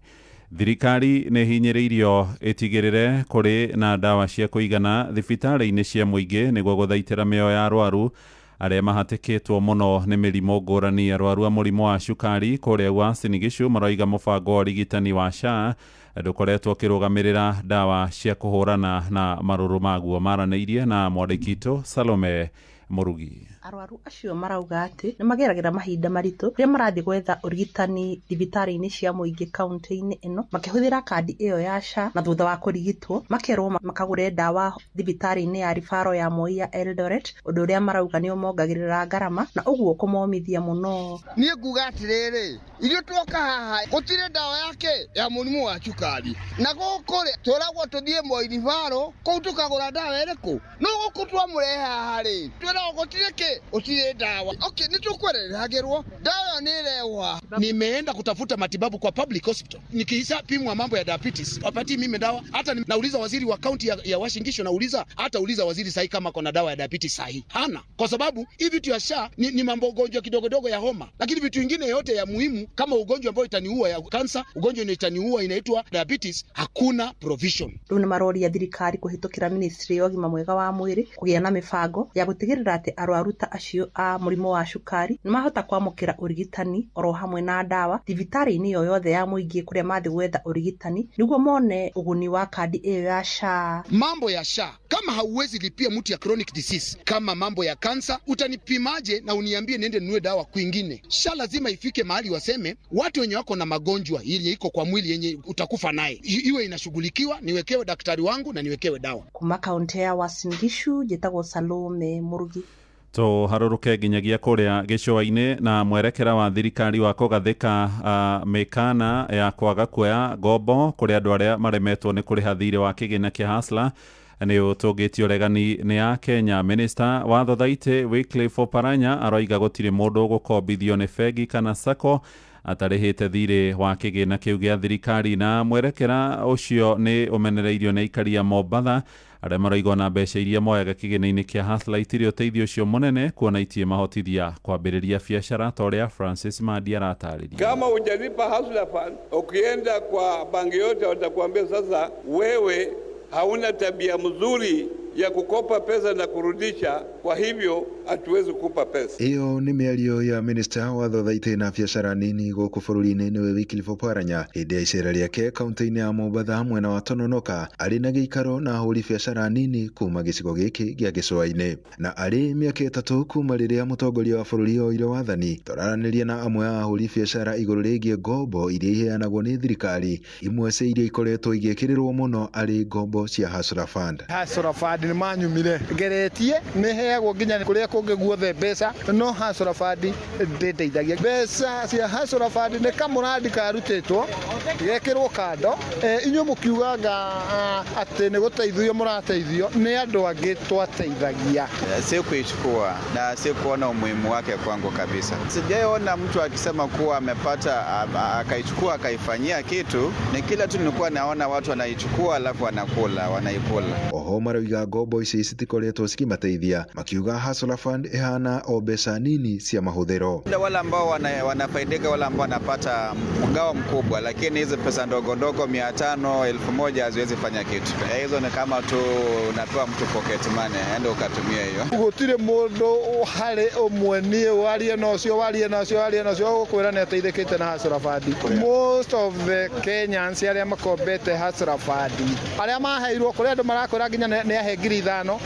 Thirikari nĩ hinyĩrĩirio ĩtigĩrĩre kũrĩ na ndawa cia kũigana thibitarĩ-inĩ cia mũingĩ nĩguo gũthaitĩra mĩoyo ya arwaru arĩa mahatĩkĩtwo mũno nĩ mĩrimũ ngũrani. Arwaru a mũrimũ wa cukari kũrĩa Uasin Gishu maroiga mũbango wa ũrigitani wa SHA ndũkoretwo ũkĩrũgamĩrĩra ndawa cia kũhũrana na marũrũ maguo. Maranĩirie na mwandĩki witũ Salome Mũrugi. Arwaru acio marauga atĩ nĩ mageragĩra mahinda maritũ rĩrĩa marathiĩ gwetha ũrigitani thibitarĩ-inĩ cia mũingĩ kaunti-inĩ ĩno makĩhũthĩra kandi ĩyo ya SHA, na thutha wa kũrigitwo makerwo makagũre ndawa thibitarĩ-inĩ ya ribaro ya Moi ya Eldoret, ũndũ ũrĩa marauga nĩ ũmongagĩrĩra ngarama na ũguo kũmomithia mũno. Niĩ nguga atĩrĩrĩ, ithuĩ twoka haha gũtirĩ ndawa yake ya mũrimũ wa cukari, na gũkũ rĩ twĩragwo tũthiĩ Moi Referral kũu tũkagũra ndawa ĩrĩkũ, no gũkũ twamũrehe haha rĩ twĩragwo gũtirĩ kĩ, gũtirĩ ndawa. Okay, nĩ tũkwereragĩrwo ndawa ĩyo nĩ ĩrehwo. Nimeenda kutafuta matibabu kwa public hospital, nikishapimwa mambo ya diabetes wapatii mimi dawa. Hata nauliza waziri wa kaunti ya Uasin Gishu, nauliza, hata uliza waziri sahi kama kuna dawa ya diabetes sahi hana, kwa sababu hii vitu ya SHA ni mambo ugonjwa kidogo dogo ya homa, lakini vitu vingine yote ya muhimu kama ugonjwa ambao itaniua ya kansa, ugonjwa itaniua inaitwa diabetes, hakuna provision. Rĩu nĩ maroria thirikari kũhĩtũkĩra ministry ya ũgima mwega wa mwĩrĩ kũgĩa na mĩbango ya gũtigĩrĩra atĩ arwaru ta acio a mũrimũ wa cukari nĩ mahota kwamũkĩra ũrigitani oro hamwe na ndawa thibitarĩ-inĩ o yothe ya mũingĩ kũrĩa mathiĩ gwetha ũrigitani nĩguo mone ũguni wa kandi ĩyo ya SHA. Mambo ya SHA, kama hauwezi lipia mtu ya chronic disease kama mambo ya kansa, utanipimaje na uniambie niende ninunue dawa kwingine? SHA lazima ifike mahali waseme watu wenye wako na magonjwa yenye iko kwa mwili yenye utakufa naye iwe inashughulikiwa, niwekewe daktari wangu na niwekewe dawa. Kuma kaunti ya Uasin Gishu njĩtagwo Salome Mũrugi. Tũharũrũke nginyagia kũrĩa gĩcũa-inĩ na mwerekera wa thirikari wa kũgathĩka mĩkana ya kwaga kuoya ngombo kũrĩ andũ arĩa maremetwo nĩ kũrĩha thirĩ wa kĩgĩna kĩa Hustler nĩ ũtũngĩtio ũregani nĩ a Kenya. Minista wa thothaitĩ Wycliffe Oparanya aroiga gũtirĩ mũndũ ũgũkombithio nĩ bengi kana sacco atarĩhĩte thirĩ wa kĩgĩna kĩu gĩa thirikari, na mwerekera ũcio nĩ ũmenereirio nĩ aikari a Mombatha arĩa maroiga ona mbeca iria moyaga kĩgĩna-inĩ kĩa Hustler itirĩ ũteithio ũcio mũnene kuona itirĩ mahotithia kwambĩrĩria biacara ta ũrĩa Francis Mandi aratarĩria. Kama hujalipa Hustler Fund, ukienda kwa banki yote watakuambia sasa wewe hauna tabia mzuri ya kukopa pesa na kurudisha, kwa hivyo hatuwezi kupa pesa. Ĩyo nĩ mĩario ya minista wa thothaitĩ na biacara nini gũkũ bũrũri-inĩ nĩwe Wycliffe Oparanya hĩndĩ ya icera rĩake kaunti-inĩ ya Mombatha mwena wa Tononoka arĩ na gĩikaro na ahũri biacara nini kuma gĩcigo gĩkĩ gĩa gĩcũa-inĩ. Na arĩ mĩaka 3 kuma rĩrĩa mũtongoria wa bũrũri oire wathani, tũraranĩria na amwe a ahũri biacara igũrũ rĩgiĩ ngombo iria iheanagwo nĩ thirikari, imwe cia iria ikoretwo igĩkĩrĩrwo mũno arĩ ngombo cia Hustler Fund. Hustler Fund nĩ manyumire ngeretie nĩ heagwo nginya kũrĩa kũngĩ guothe mbeca, no Hustler Fund ndĩndeithagia. Mbeca cia Hustler Fund nĩ kamũrandi karutĩtwo gekĩrwo kando. Inyuĩ mũkiugaga atĩ nĩ gũteithio mũrateithio nĩ andũ angĩ twateithagia. Sikuichukua na sikuona umuhimu wake kwangu kabisa. Sijaiona mtu akisema kuwa amepata akaichukua akaifanyia kitu. Ni kila tu nilikuwa naona watu wanaichukua alafu wanakula wanaikula. Oho marauga ngombo ici citikoretwo cikimateithia, makiuga Hustler Fund ihana o mbeca nini cia mahũthĩro. Wale ambao wanafaidika, wale ambao wanapata mgao mkubwa, lakini hizi pesa ndogo ndogo 500, 1000 haziwezi fanya kitu. Hizo ni kama tu unapewa mtu pocket money, enda ukatumia hiyo. Gũtirĩ mũndũ harĩ ũmwe niĩ warie na ũcio warie na ũcio warie na ũcio ũgũkwĩra nĩ ateithĩkĩte na Hustler Fund. Most of the Kenyans arĩa makombete Hustler Fund, arĩa maheirwo, kũrĩ andũ marakwĩra nginya nĩ ahe 5,000,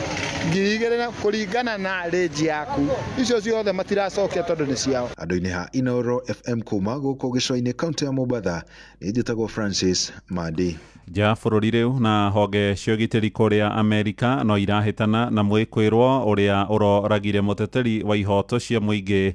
2,000 na kũringana na range yaku, icio ciothe matiracokia tondũ nĩ ciao. Andũ-inĩ ha Inooro FM kuma gũkũ gĩcũa-inĩ kaunti ya Mombatha, nĩ njĩtagwo Francis Mandi. Nja ya bũrũri rĩu na honge cia ũgitĩri kũrĩa Amerika no irahĩtana na mwĩkwĩrwo ũrĩa ũroragire mũteteri wa ihoto cia mũingĩ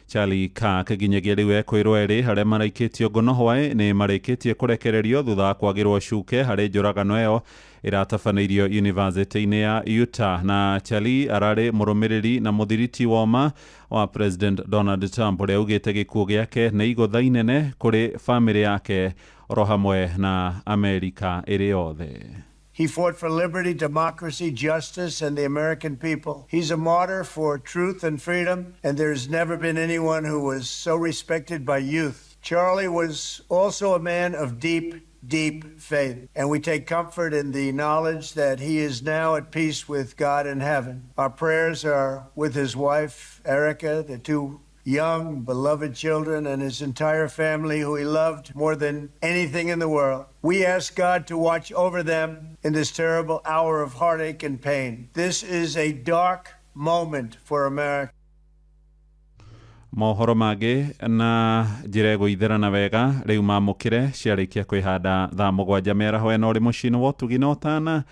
Charlie Kirk nginyagia rĩu ekwĩrwo erĩ arĩa maraikĩtio ngono hwaĩ nĩ marĩkĩtie kũrekererio thutha wa kwagĩrwo cuke harĩ njũragano ĩyo ĩratabanĩirio yunivasĩtĩ-inĩ ya Utah. Na Charlie ararĩ mũrũmĩrĩri na mũthiriti woma wa President Donald Trump ũrĩa augĩte gĩkuũ gĩake nĩ igũtha inene kũrĩ famĩlĩ yake oro hamwe na Amerika ĩrĩ yothe. He fought for liberty, democracy, justice, and the American people. He's a martyr for truth and freedom, and there's never been anyone who was so respected by youth. Charlie was also a man of deep, deep faith, and we take comfort in the knowledge that he is now at peace with God in heaven. Our prayers are with his wife, Erica, the two young, beloved children, and his entire family, who he loved more than anything in the world. We ask God to watch over them in this terrible hour of heartache and pain. This is a dark moment for America. Mohoro mangĩ na njĩra ĩgũitherana wega rĩu mamũkĩre ciarĩkia kwĩhanda thaa 7 mĩaraho ĩno ũrĩ mũciĩ-inĩ wa ũtugi na ũtana.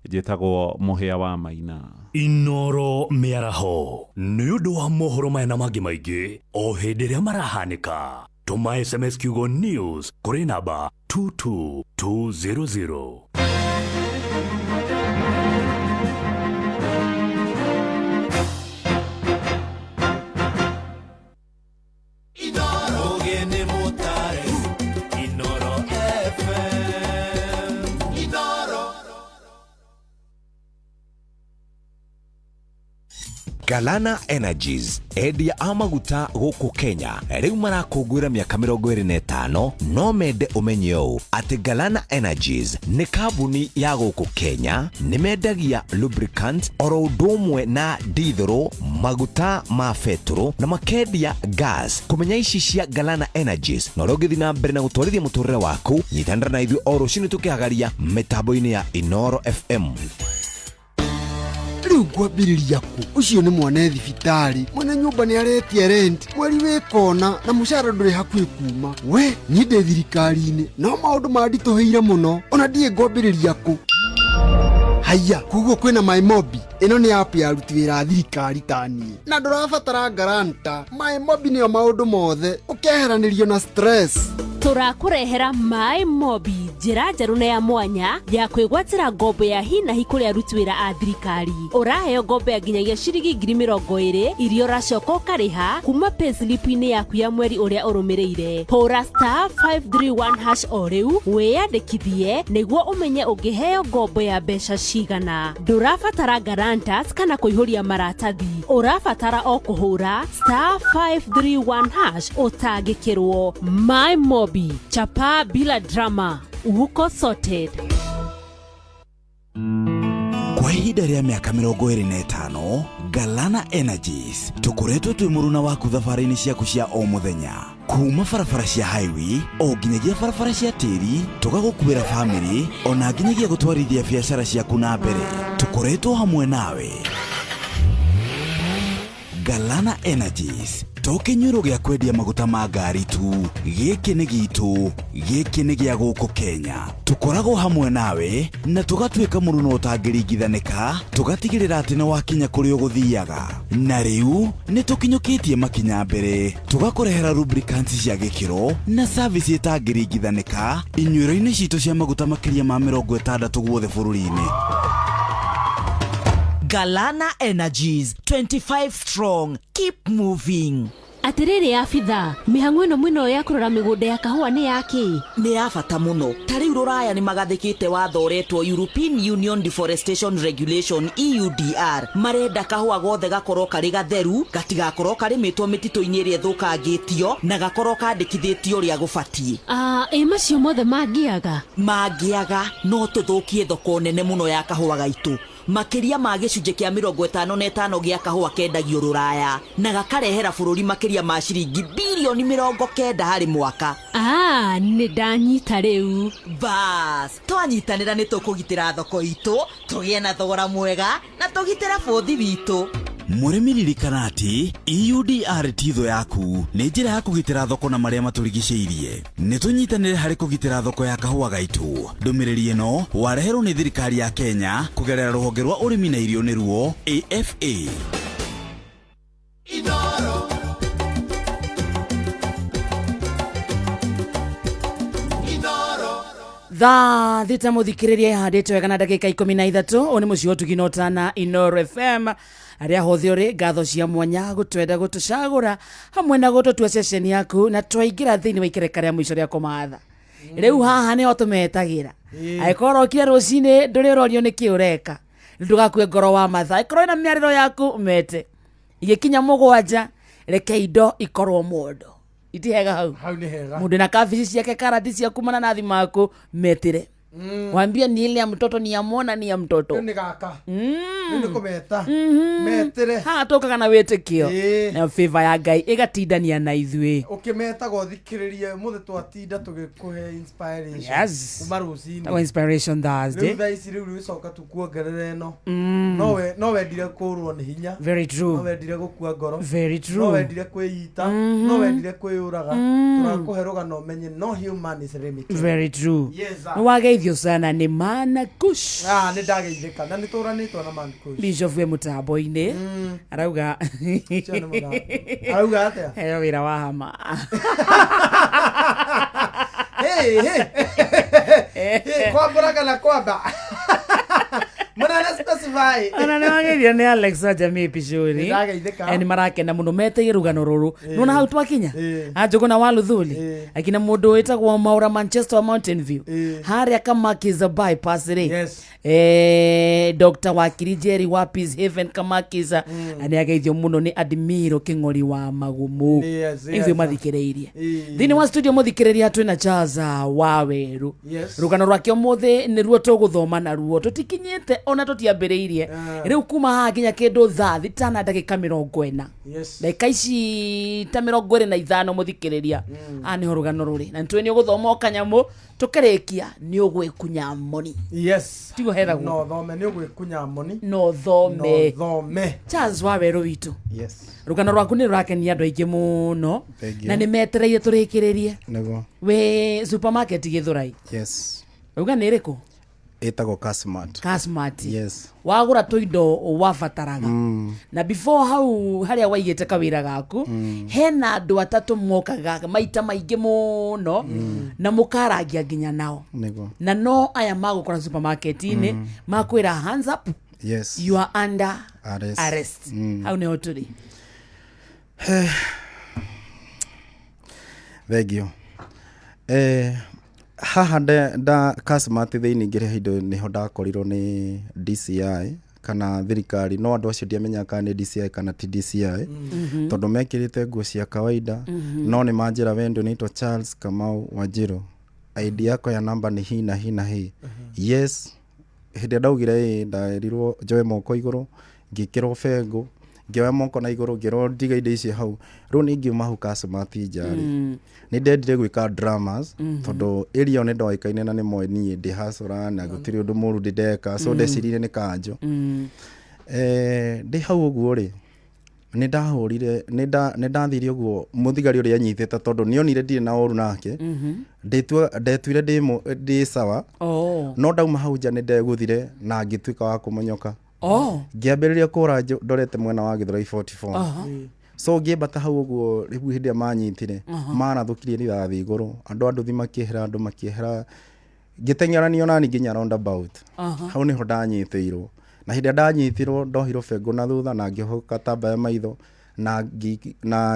Njĩtagwo Mũhĩa wa Maina. Inoro Mĩaraho nĩ ũndũ wa mohoro maya na mangĩ maingĩ o hĩndĩ ĩrĩa marahanĩka. Tũma SMS kiugo news kũrĩ namba 22200. Ũgĩ nĩ mũtare Inoro FM Inoro. Galana Energies, endia a maguta gũkũ Kenya, rĩu marakũngũĩra mĩaka 25. No mende ũmenye ũũ atĩ Galana Energies nĩ kambuni ya gũkũ Kenya, nĩ mendagia lubricant oro ũndũ ũmwe na dithũrũ, maguta ma betũrũ na makendia gas. Kũmenya ici cia Galana Energies na ũrĩa ũngĩthiĩ na mbere na gũtwarithia mũtũrĩre waku, nyitanĩra na ithuĩ o rũcinĩ tũkĩhagaria mĩtambo-inĩ ya Inoro FM. Rĩu ngwambĩrĩria kũ? Ũcio nĩ mwana thibitarĩ, mwene nyũmba nĩ aretia rent mweri wĩ kona, na mũcara ndũrĩ hakuhĩ kuma. We niĩ ndĩ thirikari-inĩ no maũndũ manditũhĩire mũno, ona ndiĩ ngwambĩrĩria kũ. Haiya, koguo kwĩna MyMobi. Ĩno nĩ app ya aruti wĩra a thirikari ta niĩ, na ndũrabatara guarantor. MyMobi nĩyo maũndũ mothe, ũkeheranĩrio na stress. Tũrakũrehera Maĩ Mobi, njĩra njerũ na ya mwanya ya kwĩgwatĩra ngombo ya hinahi kũrĩ aruti wĩra a thirikari. Ũraheo ngombo ya nginyagia ciringi 20,000 iria ũracoka ũkarĩha kuma payslip-inĩ yaku ya mweri ũrĩa ũrũmĩrĩire. Hũra *531# o rĩu wĩyandĩkithie nĩguo ũmenye ũngĩheo ngombo ya mbeca cigana. Ndũrabatara guarantors kana kũihũria maratathi, ũrabatara o kũhũra *531# ũtangĩkĩrwo. My Mobi, chapa bila drama, uko sorted. Kwa ihinda rĩa mĩaka 25, Galana Energies tũkoretwo twĩ mũruna waku thabarĩ-inĩ ciaku cia o mũthenya, kuma barabara cia highway o nginyagia barabara cia tĩri, tũgagũkuĩra famĩlĩ ona nginyagia gũtwarithia biacara ciaku na mbere. Tũkoretwo hamwe nawe. Galana Energies to kĩnyuĩro gĩa kwendia maguta ma ngari tu, gĩkĩ nĩ gitũ, gĩkĩ nĩ gĩa gũkũ Kenya. Tũkoragwo hamwe nawe na tũgatuĩka mũruno ũtangĩringithanĩka, tũgatigĩrĩra atĩ nĩ wakinya kũrĩa ũgũthiaga. Na rĩu nĩ tũkinyũkĩtie makinya mbere, tũgakũrehera lubricants cia gĩkĩro na service ĩtangĩringithanĩka inyuĩro-inĩ citũ cia maguta makĩria ma 60 guothe bũrũri-inĩ. Galana Energies, 25 strong. Keep moving. Atĩrĩrĩ abitha, mĩhang'o ĩno mwĩnayo ya kũrora mĩgũnda ya kahũa nĩ yakĩ? Nĩ ya bata mũno. Ta rĩu rũraya nĩ magathĩkĩte watho ũretwo European Union Deforestation Regulation, EUDR. Marenda kahũa gothe gakorwo karĩ gatheru, gatigakorwo karĩmĩtwo mĩtitũ-inĩ ĩrĩa ĩthũkangĩtio, na gakorwo kandĩkithĩtio ũrĩa gũbatiĩ. Ah, ĩ macio mothe mangĩaga? Mangĩaga no tũthũkie thoko nene mũno ya kahũa gaitũ. Makĩria ma gĩcunjĩ kĩa 55 gĩa kahũa kendagio rũraya, na gakarehera bũrũri makĩria ma ciringi birioni 90 harĩ mwaka. Ah, nĩ ndanyita rĩu. Bas, twanyitanĩra nĩ tũkũgitĩra thoko itũ, tũgĩe na thogora mwega na tũgitĩre bũthi witũ. Mũrĩmi, ririkana atĩ EUDR ti thũ yaku, nĩ njĩra ya kũgitĩra thoko na marĩa matũrigicĩirie. Nĩ tũnyitanĩre harĩ kũgitĩra thoko ya kahũa gaitũ. Ndũmĩrĩri ĩno wareherwo nĩ thirikari ya Kenya kũgerera rũhonge rwa ũrĩmi na irio, nĩruo AFA. Inoro. Thaa thita mũthikĩrĩria ĩhandĩte wega na ndagĩka 13. Ũyũ nĩ mũciĩ wa ũtugi na ũtana, Inoro FM. Arĩa hothe ũrĩ, ngatho cia mwanya gũtwenda, gũtũcagũra hamwe na gũtũtua ceceni yaku, na twaingĩra thĩinĩ wa ikereka rĩa mũico rĩa kũmatha. Rĩu haha nĩho tũmetagĩra. Angĩkorwo ũrokire rũcinĩ ndũrĩ ũrorio nĩ kĩ ũreka, ndũgakue ngoro wa matha. Angĩkorwo wĩna mĩarĩro yaku, mete igĩkinya 7, reke indo ikorwo mũndũ itihega hau. Hau nĩ hega. Mundu na kabici ciake, karati ciaku, mananathi maku, metire. Wambia ni ile ya mtoto, ni ya mwana, ni ya mtoto. Rĩu nĩ gaka. Rĩu nĩ kũmeta. Metĩre. Haha tũkaga na wĩtĩkio na favor ya Ngai ĩgatindania na ithuĩ. Ũkĩmetaga ũthikĩrĩrie mũthĩ twatinda tũgĩkũhe inspiration. Kuma rũcinĩ. Tagwo Inspiration Thursday. Rĩu thaa ici rĩu rĩcoka tukuongerere ĩno. No wendire kũrwo nĩ hinya. Very true. No wendire gũkua ngoro. Very true. No wendire kwĩita. No wendire kwĩyũraga. Tũrakũhe rũgano ũmenye no human is limited. Very true. Yes, sir. Nĩ wageithio sana nĩ Mana Kush. Ah, nĩ ndageithĩka na nĩ tũranĩtwo na Man Kush. Bishop we mũtambo-inĩ arauga. Ũcio nĩ mũthako. Arauga atĩa? Heo wĩra wa hama. Hey, hey. Hey, kwambũra kana kwamba mũnene specify. Ona nĩ wageithio nĩ Alex wa Jamii Picuri. Nĩ ndageithĩka. Nĩ marakena mũno meteire rũgano rũrũ. Nona hau twakinya anjũgũna wa Luthuli akina mũndũ wĩtagwo Maura Manchester wa Mountain View harĩa Kamakiza bypass rĩ. Dr. Wakiri Jerry wa Peace Haven Kamakiza nĩ ageithio mũno nĩ Admiro Kĩng'ori wa Magumu. Ithuĩ mathikĩrĩirie thĩinĩ wa studio, mũthikĩrĩria, twĩna Chaza wa Werũ. Rũgano rwake ũmũthĩ nĩruo tũgũthoma naruo, tũtikinyĩte ona tũtiambĩrĩirie. Rĩu kuma haha nginya kĩndũ thaa 6 na ndagĩka 40, ndagĩka ici ta 25, mũthikĩrĩria, haha nĩho rũgano rũrĩ, na nĩtũĩ nĩ ũgũthoma o kanyamũ, tũkĩrĩkia nĩ ũgwĩkunya moni. Tiguo heragwo? No thome, nĩ ũgwĩkunya moni. No thome. No thome. Charles wa Werũ witũ, rũgano rwaku nĩ rũrakenia andũ aingĩ mũno. Thank you. Na nĩ metereire tũrĩkĩrĩrie. Nĩguo. Wĩ supermarket Gĩthũrai. Uga nĩ ĩrĩkũ? Ĩtagwo Kasmart. Kasmart. Yes. Wagũra tũindo wabataraga. Na before hau harĩa waigĩte kawĩra gaku, hena andũ atatũ mokaga maita maingĩ mũno na mũkarangia nginya nao. Na no aya magũkora supermarket-inĩ, makwĩra hands up, you are under arrest. Arrest. Hau nĩho tũrĩ. Thengio. Haha nda Kasmart thĩinĩ ngĩrĩha indo nĩho ndakorirwo nĩ DCI kana thirikari, no andũ acio ndiamenyaga kana nĩ DCI kana ti DCI, tondũ mekĩrĩte nguo cia kawaida. No nĩ manjĩra, we ndio unaitwa Charles Kamau Wanjiru, ID yako ya namba ni hii na hii na hii. Yes. Hĩndĩ ĩrĩa ndaugire ĩĩ, nderirwo njoe moko igũrũ, ngĩkĩrwo bengũ, ngĩoya moko na igũrũ, ngĩrwo ndige indo icio hau. Rĩu nĩ ngiuma hau Kasmart nja rĩ, nĩ ndendire gwĩka dramas, tondũ area ĩyo nĩ ndoĩkaine na nĩ moĩ niĩ ndĩ hustler na gũtirĩ ũndũ mũru ndĩ ndeka, so ndeciririe nĩ kanjũ. Ndĩ hau ũguo rĩ, nĩ ndahũrire, nĩ ndathire ũguo mũthigari ũrĩa anyitĩte, tondũ nĩ onire ndirĩ na ũru nake. Ndetuire ndĩ sawa. No ndauma hau nja nĩ ndeguthire na ngĩtuĩka wa kũmonyoka. Ngĩambĩrĩria kũra ndorete mwena wa Gĩthũrai 44. So ngĩambata hau ũguo, rĩu hĩndĩ ĩrĩa manyitire, marathũkirie rithathi igũrũ, andũ a nduthi makĩehera, andũ makĩehera, ngĩteng'eranio nani nginya roundabout. Hau nĩho ndanyitĩirwo, na hĩndĩ ĩrĩa ndanyitirwo ndohirwo bengũ na thutha na ngĩohwo gatambaya maitho na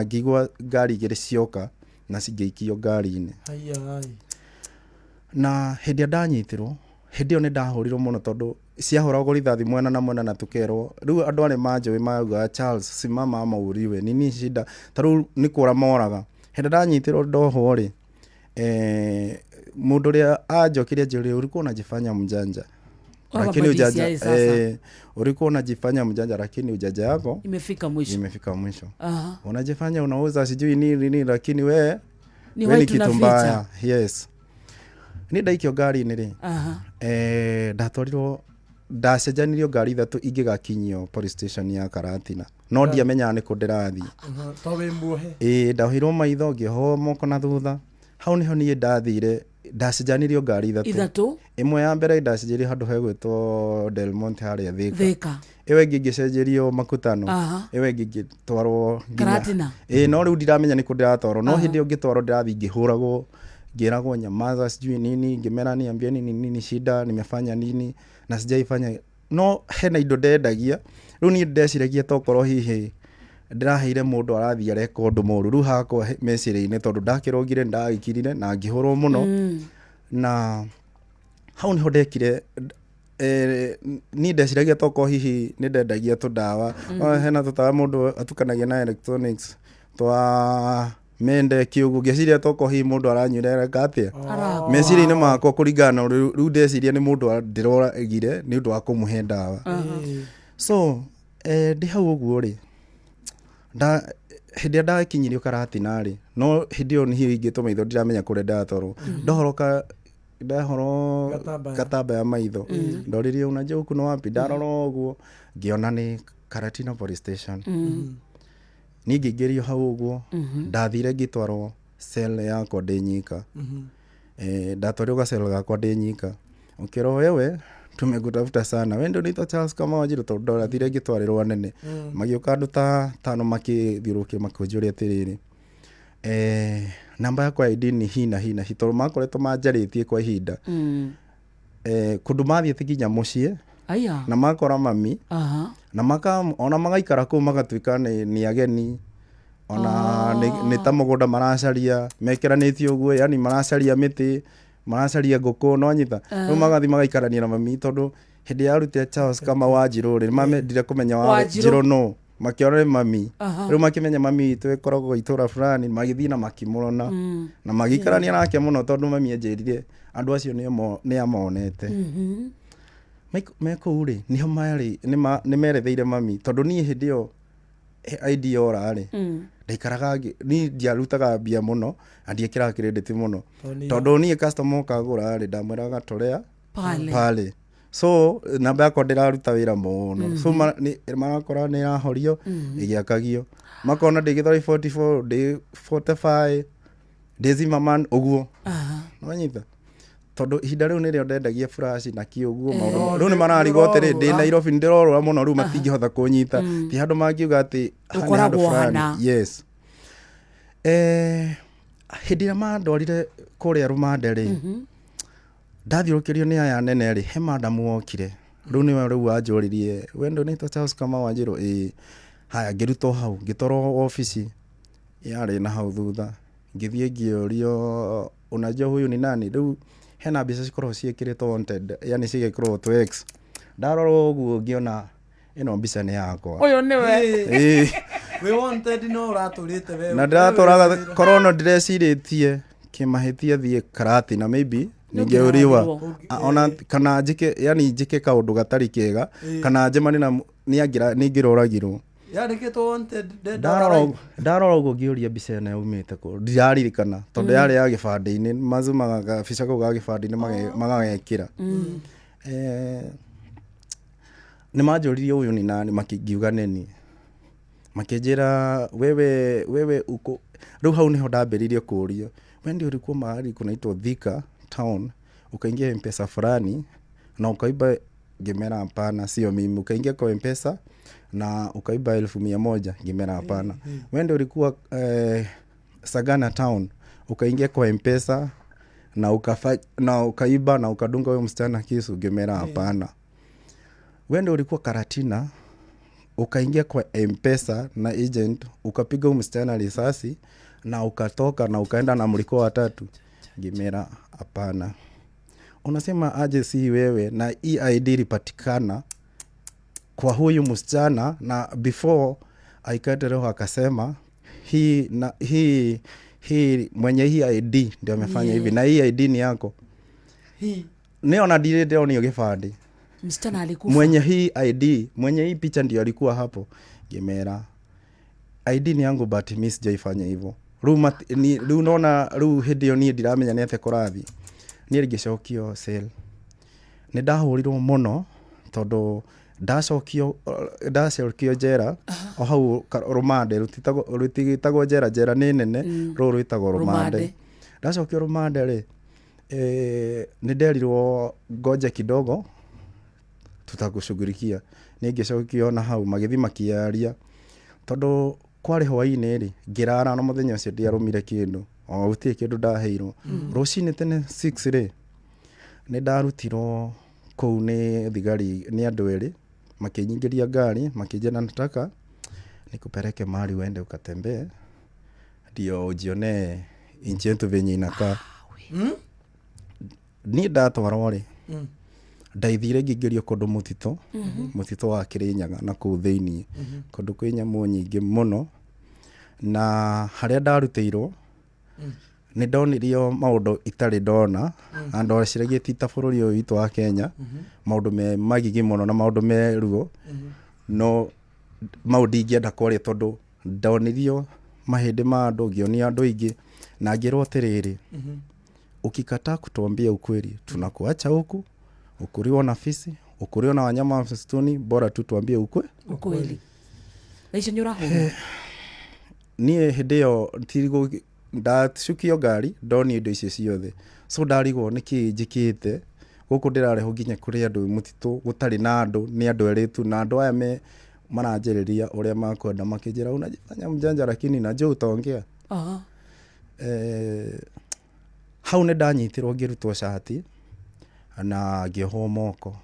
ngĩigua ngari igĩrĩ cioka na cingĩikio ngari-inĩ. Haiya. Na hĩndĩ ĩrĩa ndanyitirwo, hĩndĩ ĩyo nĩ ndahũrirwo mũno, tondũ ciahũragwo rithathi mwena na mwena, na tũkerwo rĩu andũ arĩa manjũĩ maugaga, "Charles, simama ama uriwe nini shida?" Ta rĩu nĩ kũra moraga. Hĩndĩ ĩrĩa ndanyitirwo ndohwo rĩ, mũndũ ũrĩa anjokire anjĩrire, "Ulikuwa unajifanya mjanja, Waba lakini ujanja DCI sasa. Ulikuwa unajifanya mjanja, lakini ujanja yako imefika mwisho. Imefika mwisho. Unajifanya unauza sijui nini nini, lakini we Ni we ni white kitu unaficha. mbaya." Yes. Nĩ ndaikio ngari-inĩ rĩ, ndatwarirwo, ndacenjanirio ngari ithatũ ingĩgakinyio police station ya Karatina, no ndiamenyaga nĩ kũ ndĩrathiĩ. To wĩ muohe. Ĩĩ, ndaohirwo maitho, ngĩohwo moko na thutha. Hau nĩho niĩ ndathire, ndacenjanirio ngari ithatũ. Ithatũ. Ĩmwe ya mbere ndacenjeirio handũ hegwĩtwo Del Monte harĩa Thika. Thika. Ĩyo ĩngĩ ngĩcenjerio Makutano. Ĩyo ĩngĩ ngĩtwarwo Karatina. Ĩĩ, no rĩu ndiramenya nĩ kũ ndĩratwarwo, no hĩndĩ ĩyo ngĩtwarwo ndĩrathiĩ ngĩhũragwo. Ngĩragwo nyamaza sijui nini, ngĩmera niambieni ni nini shida, nimefanya nini na sijaifanya. No hena indo ndendagia. Rĩu niĩ ndeciragia tokorwo hihi ndĩraheire mũndũ arathiĩ areka ũndũ mũru. Rĩu hakwa meciria-inĩ tondũ ndakĩrũgire ndagĩkirire na ngĩhũrwo mũno. Na hau niho ndekire niĩ ndeciragia tokorwo hihi nĩ ndendagia tũdawa. Hena tũtawa mũndũ atukanagia na electronics twa mende kĩũguo, ngĩciria tokorwo hihi mũndũ aranyuire areka atĩa. Arakua. Meciria-inĩ makwa kũringana na ũrĩa rĩu ndeciria nĩ mũndũ ndĩroragire nĩ ũndũ wa kũmũhe ndawa. So ndĩ hau ũguo rĩ, hĩndĩ ĩrĩa ndakinyirio Karatina rĩ, no hĩndĩ ĩyo nĩ hingĩtwo maitho ndiramenya kũrĩa ndatwarwo. Ndohoroka ndahoro Gatambaya. gatambaya maitho, ndoririo unajua huku ni wapi, ndarora ũguo ngĩona nĩ Karatina police station. Niĩ ngĩingĩrio hau ũguo, ndathire ngĩtwarwo cell yakwa ndĩ nyika. Ndatwarirwo gacell gakwa ndĩ nyika, ũkĩrwo wewe tumekutafuta sana, we ndio unaitwa Charles Kamau Wanjiru, tondũ ndathire ngĩtwarĩrwo anene. Magĩũka andũ ta tano makĩthiũrũrũkĩria makĩnjũria atĩrĩrĩ, namba yakwa ya ID ni hii na hii na hii, tondũ makoretwo manjarĩtie kwa ihinda. Kũndũ mathiĩte nginya mũciĩ. Aya. Na makora mami. Na maka ona magaikara kũu magatuĩka nĩ ageni, ona nĩ ta mũgũnda maracaria mekĩranĩtie ũguo, yani maracaria mĩtĩ, maracaria ngũkũ, no nyita. Rĩu magathiĩ magaikarania na mami, tondũ hĩndĩ ya arutire Charles Kamau Wanjiru rĩ, mamendire kũmenya wa Wanjiru. Wanjiru nũ, makĩona nĩ mami. Rĩu makĩmenya mami witũ ĩkoragwo itũra fulani, magĩthiĩ na makĩmũrona. Na magĩikarania nake mũno, tondũ mami anjĩrire andũ acio nĩ amonete. Me kũu rĩ, nĩho marĩ, nĩ meretheire mami, tondũ niĩ hĩndĩ ĩyo ID yora rĩ, ndaikaraga niĩ ndiarutaga mbia mũno na ndiekĩraga credit mũno, Tondũ tondũ niĩ customer ũkagũra rĩ, ndamwĩraga torea Pale. pale. So namba yakwa ndĩraruta wĩra mũno. So marakora nĩ ĩrahorio ĩgĩakagio, makona ndĩ Gĩthweri 44, ndĩ 45, ndĩ Zimmerman ũguo. Nĩwanyita? Tondũ ihinda rĩu nĩrĩo ndendagia flash na kĩ ũguo maũndũ. Rĩu nĩ mararigwo atĩrĩ, ndĩ Nairobi nĩndĩrorũra mũno, rĩu matingĩhota kũnyita, ti handũ mangiuga atĩ haha nĩ handũ Ũkoragwo fulani. hana. Yes. Hĩndĩ ĩrĩa mandwarire kũrĩa rũmande rĩ, ndathiũrũkĩrio nĩ aya nene rĩ, he madamu wokire, rĩu nĩwe rĩu wanjũririe, we ndio unaitwa Charles Kamau Wanjiru? Ĩĩ. Haya, ngĩrutwo hau ngĩtwarwo obici yarĩ na hau thutha, ngĩthiĩ ngĩũrio unajua huyu ni nani. Rĩu hena mbica cikoragwo ciĩkĩrĩtwo wanted, yani cigekĩrwo to X. Ndarora ũguo ngĩona ĩno mbica nĩ yakwa. Ũyũ nĩwe. Ĩĩ. We wanted no ũratũrĩte we. Na ndĩratũraga korwo no ndĩrecirĩtie kĩmahĩtia thiĩ Karatina maybe ningĩũriwa ona kana njĩke, yani njĩke kaũndũ gatarĩ kega, kana njemanie na nĩngĩroragirwo. Yandĩkĩtwo wanted dead or Ndarora alive. Ndarora ũguo ngĩũria mbica ĩno yaumĩte kũ, ndiraririkana tondũ yarĩ ya gĩbandĩ-inĩ, mazumaga gabica kau ga gĩbandĩ-inĩ magagekĩra. Nĩ manjũririe ũyũ ni nani, makĩngiuga nĩ niĩ, makĩnjĩra wewe wewe uko. Rĩu hau nĩho ndambĩrĩirie kũũrio, we ndio ulikuwa mahali kunaitwa Thika town ukaingia mpesa fulani na ukaiba? Ngĩmera hapana, sio mimi. Ukaingia kwa mpesa na ukaiba 100,000? Ngĩmera hapana. We ndio ulikuwa Sagana town ukaingia kwa mpesa na ukaiba na ukadunga huyo msichana kisu? Ngĩmera hapana. We ndio ulikuwa Karatina ukaingia kwa mpesa na agent ukapiga huyu msichana risasi na ukatoka na ukaenda na mlikuwa watatu? Ngĩmera hapana. Unasema aje si wewe na hii ID ilipatikana kwa huyu msichana, na before aikate roho akasema hii na hii mwenye hii ID ndio amefanya hivi, na hii ID ni yako? Hii. Nĩ ona ndirĩ ndĩronio gĩbandĩ. Msichana alikufa. Mwenye hii ID, mwenye hii picha ndio alikuwa hapo. Ngĩmera ID ni yangu but mi sijaifanya hivyo. Rĩu rĩu nona rĩu hĩndĩ ĩyo niĩ ndiramenya nĩ atĩa kũrathiĩ. Niĩ ngĩcokio cell, nĩ ndahũrirwo mũno tondũ ndacokio njera o hau rũmande, rũtigĩtagwo njera, njera nĩ nene. Rũu rwĩtagwo rũmande. Rũmande. Ndacokio rũmande rĩ, nĩ nderirwo ngoja kidogo tutakushughulikia. Nĩ ngĩcokio na hau magĩthiĩ makĩaria, tondũ kwarĩ hwaĩ-inĩ rĩ, ngĩrara na mũthenya ũcio ndiarũmire kĩndũ. O gũtirĩ kĩndũ ndaheirwo. Rũcinĩ tene 6 rĩ, nĩ ndarutirwo kũu nĩ thigari, nĩ andũ erĩ, makĩnyingĩria ngari, makĩnjĩra nataka nikupeleke mahali uende ukatembee ndio ujionee nchi yetu venye inakaa. Niĩ ndatwarwo rĩ, ndaithire ngĩingĩrio kũndũ mũtitũ, mũtitũ wa Kĩrĩnyaga na kũu thĩiniĩ, kũndũ kwĩ nyamũ nyingĩ mũno, na harĩa ndarutĩirwo nĩ ndonirio maũndũ itarĩ ndona, na ndeciragia ti ta bũrũri ũyũ witũ wa Kenya, maũndũ me magigi mũno na maũndũ me ruo, no mau ndingĩenda kwaria tondũ ndonirio mahĩndĩ ma andũ, ngĩonia andũ aingĩ, na ngĩrwo atĩrĩrĩ, ukikataa kutuambia ukweli tunakuacha huku ukuliwa na fisi, ukuliwa na wanyama wa msituni, bora tu tuambie ukwe Ukweli. Na icio nĩ ũrahũrwo? Niĩ hĩndĩ ĩyo ndacukio ngari, ndonio indo icio ciothe, so ndarigwo nĩkĩ njĩkĩte gũkũ ndĩrarehwo nginya kũrĩ andũ mũtitũ gũtarĩ na andũ, nĩ andũ erĩ tu, na andũ aya me maranjĩrĩria ũrĩa makwenda, makĩnjĩra unajifanya mjanja lakini najua utaongea. Hau nĩ ndanyitirwo ngĩrutwo cati na ngĩohwo moko.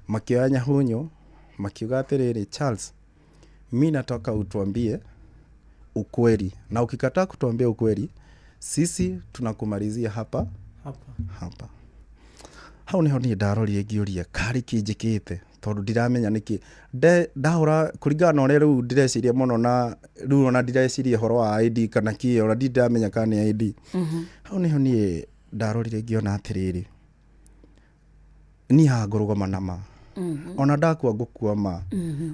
Makĩoya nyahunyo makiuga atĩrĩrĩ, Charles, mi nataka utuambie ukweli, na ukikataa kutuambia ukweli sisi tunakumalizia hapa hapa hapa. Hau niho niĩ ndarorire ngĩũria karĩ kĩ njĩkĩte, tondũ ndiramenya nĩkĩ ndahũra kũringana na ũrĩa rĩu ndĩreciria mũno, na rĩu ona ndireciria ũhoro wa ID kana kĩ, ona ndamenya kana nĩ ID. Hau niho niĩ ndarorire ngĩona atĩrĩrĩ, niĩ haha ngũrũgama na ma, ona ndakua ngũkua ma,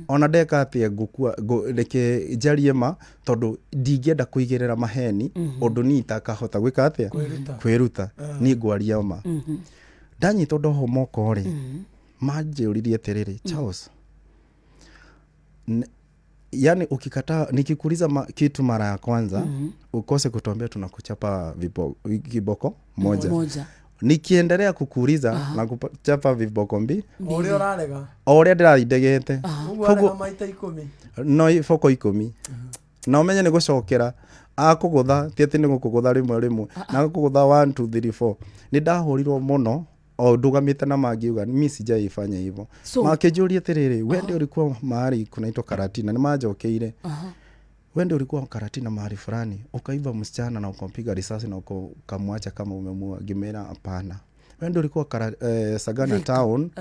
ona ndeka atĩa ngũkua, reke njarie ma, tondũ ndingĩenda kũigĩrĩra maheni ũndũ niĩ itakahota gwĩka atĩa, Kwĩruta. Kwĩruta. Niĩ ngwaria ma. Ndanyitwo ndohwo moko rĩ, manjũririe atĩrĩrĩ, Charles, yani ukikataa nikikuuliza kitu mara ya kwanza, ukose kutuambia, tunakuchapa kiboko moja. Moja. Nikiendelea kukuuliza na kuchapa viboko mbi O ũrĩa ũrarega. O ũrĩa ndĩrathindegete. Ũguo arega maita 10. No iboko 10, na ũmenye nĩ gũcokera akũgũtha, ti atĩ nĩ gũkũgũtha rĩmwe rĩmwe, na akũgũtha 1 2 3 4. Nĩ ndahũrirwo mũno o ndũgamĩte na mangiuga mi sijaifanya hivyo. Makĩnjũria atĩrĩrĩ, we ndio ulikuwa mahali kunaitwa Karatina? Nĩ manjokeire, we ndio ulikuwa Karatina mahali fulani ukaiba msichana na ukampiga risasi na ukamwacha kama umemua? Ngimera hapana. We ndio ulikuwa Sagana Thika. town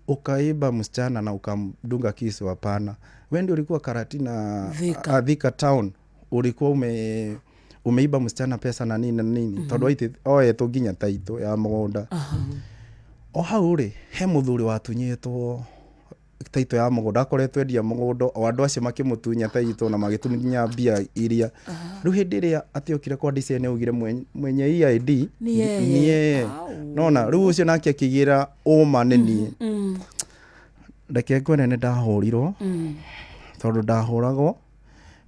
ukaiba msichana na ukamdunga kisu? Hapana. We ndio ulikuwa Karatina? Thika. Thika town ulikuwa umeiba msichana pesa na nini na nini? Tondũ aitĩ oetwo nginya taitũ ya mũgũnda. O hau rĩ, he mũthuri watunyĩtwo taitũ ya mũgũnda, akoretwo endia mũgũnda, o andũ acio makĩmũtunya taitũ na magĩtunya mbia iria. Rĩu hĩndĩ ĩrĩa atĩ okire kwa DCI nĩ augire mwenye hii ID Ni yeye. Ni yeye. Nona rĩu ũcio nake akĩgĩra ũma nĩ niĩ. Reke ngwĩre nĩ ndahũrirwo, tondũ ndahũragwo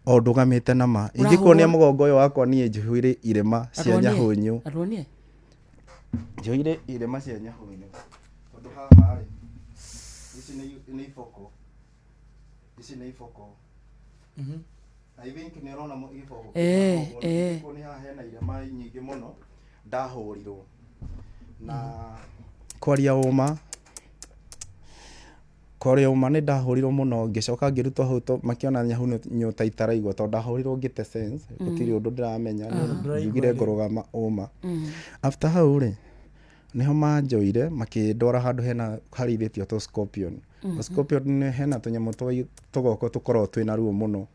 o ndũgamĩte na ma. Ingĩkuonia mũgongo ũyũ wakwa, niĩ njihũire irema cia Arwonie. nyahũnyũ. Arwonie. Njoire irema cia nyahũnyũ, tondũ haha rĩ, ici nĩ iboko, ici nĩ iboko. I think nĩ ũrona gĩboko. Nĩ haha hena irema nyingĩ mũno ndahũrirwo. Na kwaria ũma nĩ ndahũrirwo mũno, ngĩcoka ngĩrutwo hau makĩona nyahũnyũ ta itaraigua, tondũ ndahũrirwo ngĩte sense, gũtirĩ ũndũ ndĩramenya. Njugire ngũrũgama ũma. After hau rĩ, niho manjoire makĩndwara handũ hena harĩithĩtio tũ scorpion. Scorpion nĩ hena tũnyamũ tũgoko tũkoragwo twĩna ruo mũno.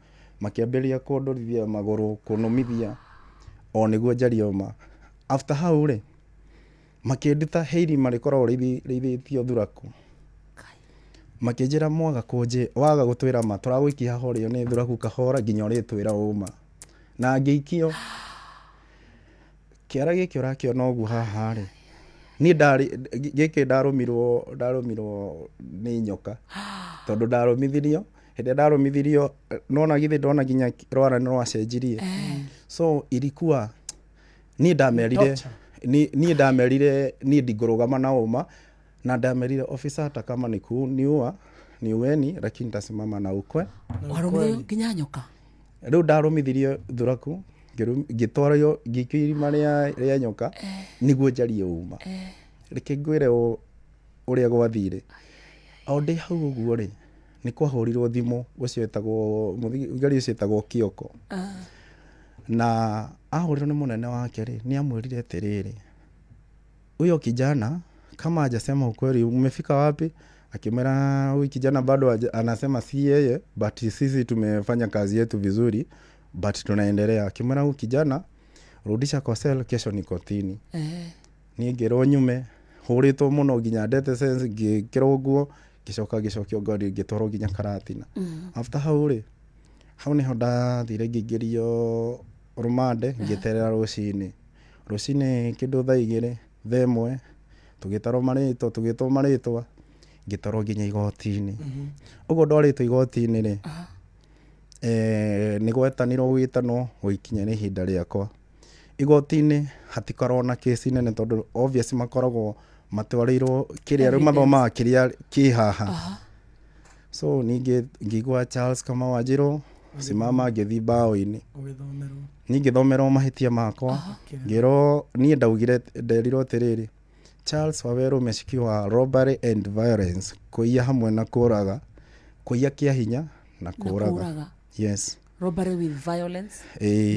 Makĩambĩrĩria kũndũrithia magũrũ, kũnũmithia o nĩguo njarie ũma. After hau rĩ, makĩnduta he irima rĩkoragwo rĩithĩtio thuraku, makĩnjĩra mwaga kũnjĩ waga gũtwĩra ma, tũragũikia haha ũrĩo nĩ thuraku kahora nginya ũrĩtwĩra ũma. Na ngĩikio kĩara gĩkĩ ũrakĩona ũguo haha rĩ, niĩ ndarĩ gĩkĩ ndarũmirwo nĩ nyoka, tondũ ndarũmithirio hĩndĩ ĩrĩa ndarũmithirio, nona githĩ ndona nginya rwara nĩ rwacenjirie. So ilikuwa niĩ ndamerire niĩ ndamerire niĩ ndingũrũgama na ũma, na ndamerire officer, hata kama ni kuniua niueni, lakini nitasimama na ukwe Warũmithio nginya nyoka. Rĩu ndarũmithirio thuraku. Ngĩtwarwo ngĩikio irima rĩa nyoka nĩguo njarie ũma. Reke ngwĩre ũrĩa gwathire. O ndĩ hau ũguo rĩ, nĩ kwahũrirwo thimũ, ũcio etagwo mũthigari ũcio etagwo Kĩoko. Na ahũrirwo nĩ mũnene wake rĩ, nĩ amwĩrire atĩrĩrĩ, huyo kijana kama hajasema ukweli, umefika wapi? Akimwĩra huyu kijana bado anasema si yeye, but sisi tumefanya kazi yetu vizuri, but tunaendelea. Akimwĩra huyu kijana rudisha kwa cell, kesho ni kotini. Niĩ ngĩrwo nyume hũrĩtwo mũno nginya ndete sense, ngĩkĩrwo nguo, ngĩcoka ngĩcokio ngari, ngĩtwarwo nginya Karatina. After hau rĩ, hau nĩho ndathire ngĩingĩrio rũmande, ngĩeterera rũcinĩ. Rũcinĩ kĩndũ thaa 2, thaa 1, tũgĩtarwo marĩtwa, tũgĩtwo marĩtwa, ngĩtwarwo nginya igoti-inĩ. Ũguo ndwarĩtwo igoti-inĩ rĩ, nĩ gwetanirwo gwĩtanwo gũgĩkinya nĩ ihinda rĩakwa. Igoti-inĩ hatikoragwo na kesi nene tondũ obvious makoragwo matwarĩirwo kĩrĩa rĩu mathomaga kĩrĩa kĩ haha. So ningĩ ngĩigua Charles Kamau Wanjiru simama, ngĩthiĩ mbaũ-inĩ. Ũgĩthomerwo. Niĩ ngĩthomerwo mahĩtia makwa, ngĩrwo niĩ ndaugire, nderirwo atĩrĩrĩ, Charles Waweru umeshikiwa robbery and violence, kũiya hamwe na kũraga, kũiya kĩa hinya na kũraga. Kũraga. Yes. Robbery with violence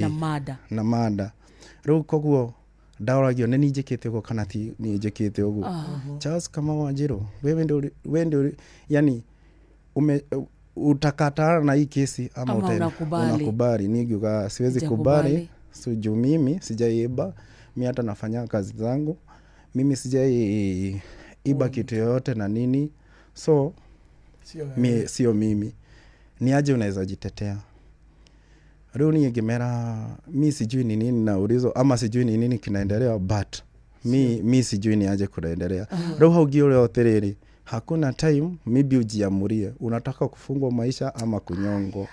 na murder. Na murder. Rĩu koguo ndaũragio nĩ niĩ njĩkĩte ũguo kana ti niĩ njĩkĩte ũguo. Charles Kamau Wanjiru, wewe ndio wewe ndio yani utakatana na hii kesi ama, Ama unakubali. Unakubali. Niĩ ngiuga siwezi Sijakubali. kubali, so juu mimi sijaiba, mi hata nafanya kazi zangu, mimi sijaiba kitu yoyote na nini, so Sio wewe. mi, sio mimi. Ni aje unaweza jitetea? Rĩu niĩ ngĩmera mi sijui ni nini naulizwa ama sijui ni nini kinaendelea, but mi sijui ni aje kunaendelea. Rĩu hau ngĩũrĩo atĩrĩrĩ, hakuna time, maybe ujiamurie unataka kufungwa maisha ama kunyongwa.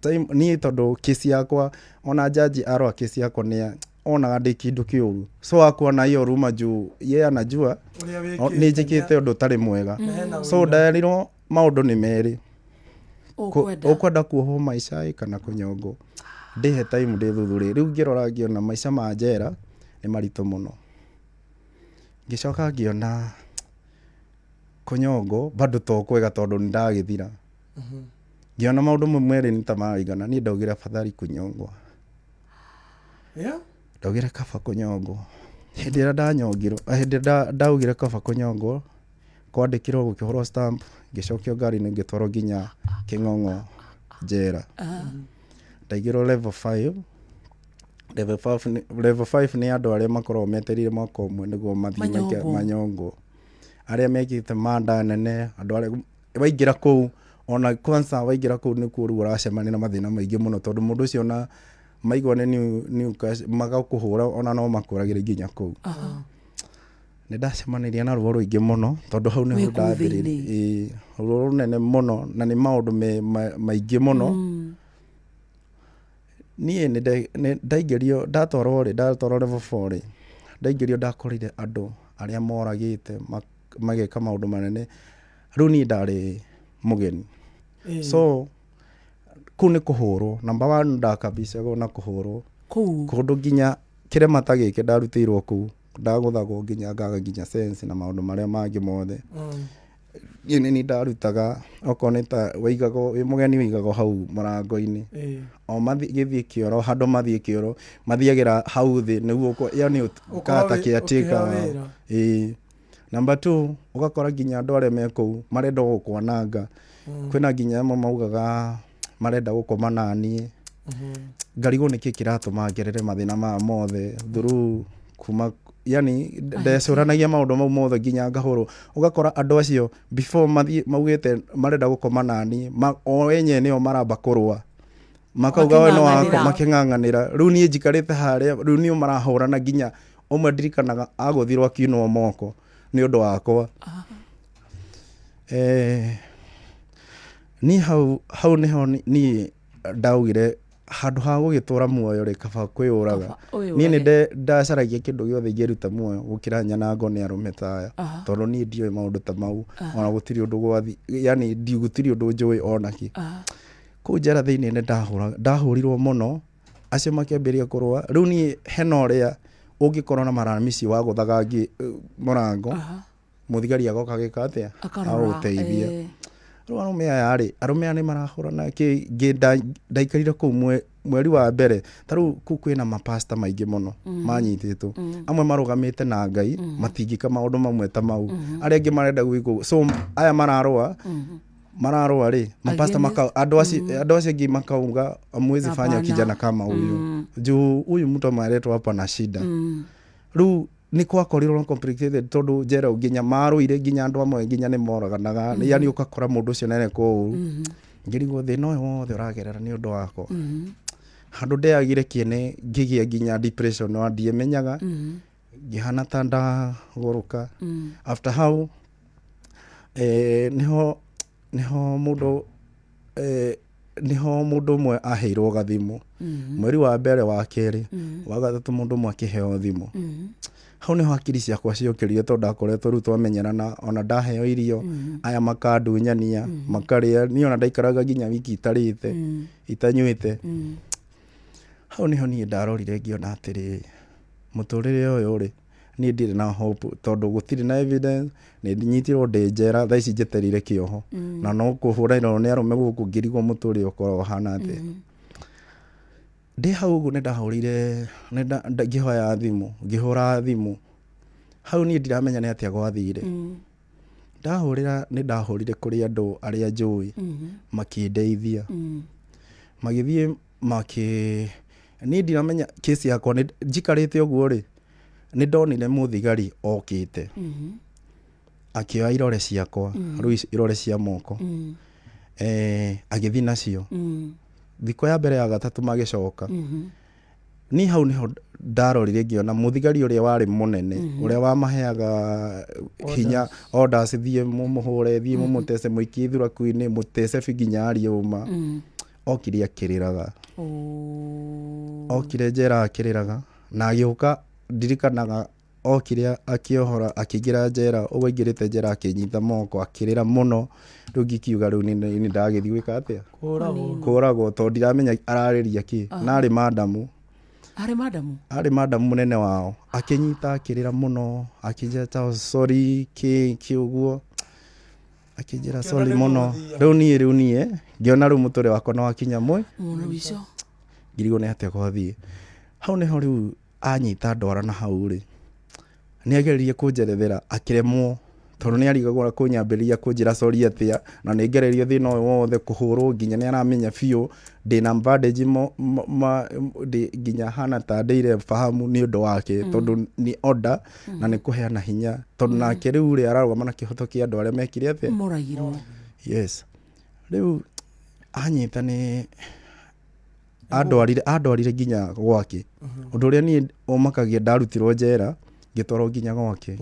Time niĩ tondũ kesi yakwa ona jaji arora kesi yakwa nĩ onaga ndĩ kĩndũ kĩũru, so akuona hiyo ruma juu ye anajua Ũrĩa nĩ wĩkĩte, njĩkĩte ũndũ ũtarĩ mwega. Na hena So ũira. nderirwo maũndũ nĩ merĩ. Ũkwenda. Ũkwenda kuohwo maica ĩ kana kũnyongwo. Ndĩhe time ndĩthuthurie. Rĩu ngĩrora ngĩona maica ma njera nĩ maritũ mũno. Ngĩcoka ngĩona kũnyongwo bado to kwega tondũ nĩ ndagĩthira. Ngĩona maũndũ mau merĩ nĩ ta maraigana, niĩ ndaugire afadhali kũnyongwo. Ndaugire kaba kũnyongwo. Hĩndĩ ĩrĩa ndanyongirwo, hĩndĩ ĩrĩa ndaugire kaba kũnyongwo, kwandĩkirwo gũkĩhũrwo stamp, ngĩcokio ngari-inĩ ngĩtwarwo nginya Kĩng'ong'o njera. Ndaigirwo level 5. Level 5 nĩ, level 5 nĩ andũ arĩa makoragwo metereire mwaka ũmwe nĩguo mathiĩ Manyongwo. manyongwo. Arĩa mekĩte manda nene, andũ arĩa waingĩra kũu, ona kwanza waingĩra kũu nĩkuo rĩu ũracemania na mathĩna maingĩ mũno, tondũ mũndũ ũcio ona maigua nĩ new cash, magakũhũra ona no makũragĩre nginya kũu. Nĩ ndacemanirie na ruo rũingĩ mũno, tondũ hau nĩho Wĩ kũu ndambĩrĩirie. thĩinĩ. Ĩĩ, ruo rũnene mũno, na nĩ maũndũ maingĩ mũno. Niĩ nĩ ndaingĩrio, ndatwarwo rĩ, ndatwarwo level 4 rĩ, ndaingĩrio ndakorire andũ arĩa moragĩte, mageka maũndũ manene. Rĩu niĩ ndarĩ mũgeni. So, kũu nĩ kũhũrwo. Number 1 ndakabicagwo na kũhũrwo. Kũu? Kũndũ nginya kĩrema ta gĩkĩ ndarutĩirwo kũu, ndagũthagwo nginya ngaga nginya sense na maũndũ marĩa mangĩ mothe. Niĩ nĩ niĩ ndarutaga, okorwo nĩ ta waigagwo, wĩ mũgeni waigagwo hau mũrango-inĩ. O gĩthiĩ kĩoro, handũ mathiĩ kĩoro, mathiagĩra hau thĩ nĩguo yani Ũkorwo kata kĩatĩka. ũkĩheo wĩra. Number 2, ũgakora nginya andũ arĩa me kũu marenda gũkwananga. Kwĩna nginya amwe maugaga marenda gũkoma na niĩ. Ngarigwo nĩkĩ kĩratũma ngerere mathĩna maya mothe through kuma, yani ndecũranagia maũndũ mau mothe nginya ngahũrwo. Ũgakora andũ acio before mathiĩ maugĩte marenda gũkoma na niĩ, o enyewe nĩo maramba kũrũa. Makauga we no wako, Makĩng'ang'anĩra. makĩng'ang'anĩra. Rĩu niĩ njikarĩte harĩa, rĩu nĩo marahũrana nginya ũmwe ndirikanaga agũthirwo akiunwo moko nĩ ũndũ wakwa. Niĩ hau nĩho niĩ ndaugire handũ ha gũgĩtũra muoyo rĩ, kaba kwĩyũraga. Kaba wĩyũrage. Niĩ nĩ ndacaragia kĩndũ gĩothe ingĩruta muoyo gũkĩra nyanango nĩ arũme ta aya. Tondũ niĩ ndiũĩ maũndũ ta mau, ona gũtirĩ ũndũ gwathi, yani gũtirĩ ũndũ njũĩ ona kĩ. Kũu njera thĩinĩ nĩ ndahũrirwo mũno, Acio makĩambĩrĩria kũrũa. Rĩu niĩ hena ũrĩa ũngĩkorwo na maramici wagũthaga mũrango, mũthigari agoka agĩka atĩa? Akarora, Agũteithia. Rĩu arũme aya rĩ, arũme aya nĩ marahũrana kĩ ngĩ ndaikarire kũu mweri wa mbere. Ta rĩu kũu kwĩna mapasta maingĩ mũno manyitĩtwo. Amwe marũgamĩte na Ngai, matingĩka maũndũ mamwe ta mau. Arĩa angĩ marenda gwĩkwo. So aya mararũa, mararũa rĩ, mapasta maka, andũ acio andũ acio angĩ makauga hamwezi fanya Hapana. kijana kama huyu. Juu huyu mtu ameletwa hapa na shida. Rĩu nĩ kwakorirwo na complicated tondũ njera nginya marũire nginya andũ amwe nginya nĩ moraganaga. Yani ũgakora mũndũ ũcio nĩarekwo ũru. Ngĩrigwo thĩna ũyũ wothe ũragerera nĩ ũndũ wakwa. Handũ ndeyagire kĩene ngĩgĩa nginya depression na ndiemenyaga. Ngĩhana ta ndagũrũka. After hau nĩho nĩho mũndũ nĩho mũndũ ũmwe aheirwo gathimũ. Mweri wa mbere, wa kerĩ, wa gatatũ mũndũ ũmwe akĩheo thimũ. Hau nĩho hakiri ciakwa ciokĩrire tondũ ndakoretwo rĩu twamenyerana, ona ndaheo irio, aya makandunyania, makarĩa, niĩ ona ndaikaraga nginya wiki itarĩte, itanyuĩte. Hau nĩho niĩ ndarorire ngĩona atĩrĩrĩ, mũtũrĩre ũyũ rĩ, niĩ ndirĩ na hope tondũ gũtirĩ na evidence, nĩ nyitirwo ndĩ njera, thaa ici njetereire kĩoho. Na no kũhũranĩrwo nĩ arũme gũkũ ngĩrigwo mũtũrĩre ũkoragwo ũhana atĩa. Ndĩ hau ũguo nĩ ndahũrire, ngĩhoya thimũ, ngĩhũra thimũ. Hau niĩ ndiramenya nĩ atĩa gwathire. Ndahũrĩra nĩ ndahũrire kũrĩ andũ arĩa njũĩ, makĩndeithia. Magĩthiĩ makĩ niĩ ndiramenya kesi yakwa nĩ njikarĩte ũguo rĩ, nĩ ndonire mũthigari okĩte. Akĩoya irore ciakwa, rĩu irore cia moko. Agĩthiĩ nacio. Thikũ ya mbere ya gatatũ magĩcoka. Niĩ hau nĩho ndarorire ngĩona mũthigari ũrĩa warĩ mũnene, ũrĩa wamaheaga hinya orders, thiĩ mũmũhũre, thiĩ mũmũtece, mũikie ithuraku-inĩ, mũtece bi nginya arie ũma. Okire akĩrĩraga. Okire njera akĩrĩraga na agĩũka, ndirikanaga okire akĩohora akĩingĩra njera, ũguo aingĩrĩte njera akĩnyita moko akĩrĩra mũno. Rĩu ngĩkiuga rĩu nĩ ndagĩthiĩ gwĩka atĩa? Kũragwo. Kũragwo tondũ ndiramenya ararĩria kĩ. Na arĩ madamu. Arĩ madamu? Arĩ madamu mũnene wao. Akĩnyita akĩrĩra mũno, akĩnjĩra ta sorry kĩ kĩ ũguo. Akĩnjĩra sorry mũno. Rĩu niĩ rĩu niĩ ngĩona rĩu mũtũrĩre wakwa nĩ wakinya mwe. Mũno wico. Ngirigwo nĩ atĩa gwathiĩ. Hau nĩho rĩu anyita ndwara na hau rĩ, nĩ ageririe kũnjerethera akĩremwo tondũ nĩ arigagwo kũnyambĩrĩria kũnjĩra sorry atĩa, na nĩ ngererio thĩna ũyũ wothe kũhũrwo nginya nĩ aramenya biũ ndĩna bandage nginya hana ta ndĩire fahamu nĩ ũndũ wake, tondũ nĩ order na nĩ kũheana hinya, tondũ nake rĩu rĩ ararũgama na kĩhoto kĩa andũ arĩa mekire atĩa? Moragirwo. Yes. Rĩu anyita nĩ andwarire nginya gwake. Ũndũ ũrĩa niĩ ũmakagia, ndarutirwo njera ngĩtwarwo nginya gwake.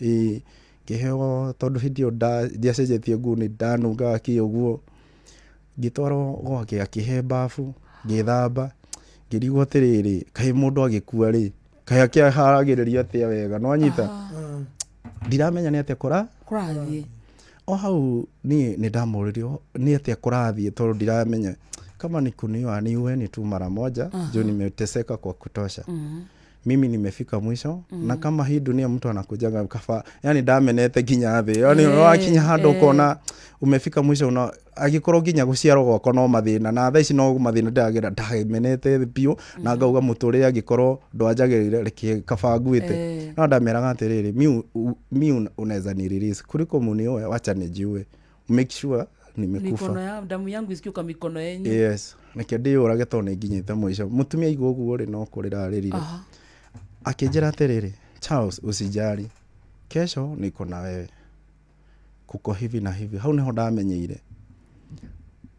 Ĩĩ, ngĩheo tondũ hĩndĩ ĩyo ndiacenjetie nguo nĩ ndanungaga kĩ ũguo. Ngĩtwarwo gwake akĩhe bafu, ngĩthamba, ngĩrigwo atĩrĩrĩ, kaĩ mũndũ agĩkua rĩ, kaĩ akĩharagĩrĩrio atĩa wega, nĩwanyita? Ndiramenya nĩ atĩa kũrathiĩ. O hau niĩ nĩ ndamũririe nĩ atĩa kũrathiĩ tondũ ndiramenya. Kama ni kuniua niueni tu mara moja, juu nimeteseka kwa kutosha. Mimi nimefika mwisho, na kama hii dunia mtu anakujaga kafa, yani ndamenete nginya thĩ, yani wakinya handũ ũkona umefika mwisho, una angĩkorwo nginya gũciarwo gwakwa no mathĩna, na thaa ici no mathĩna ndĩragera, ndamenete biũ na ngauga mũtũrĩre angĩkorwo ndwanjagĩrĩire reke kaba nguĩte. No ndameraga atĩrĩrĩ, mi unaweza ni release kuliko muniue, wacha nijiue, make sure nimekufa. Mikono ya damu yangu isikie kwa mikono yenyu. Yes, reke ndĩyũrage tondũ nĩ nginyĩte mũico. Mũtumia aigua ũguo rĩ, no kũrĩra arĩrire. Akĩnjĩra atĩrĩrĩ, Charles, usijali, kesho niko na wewe, kuko hivi na hivi. Hau niho ndamenyeire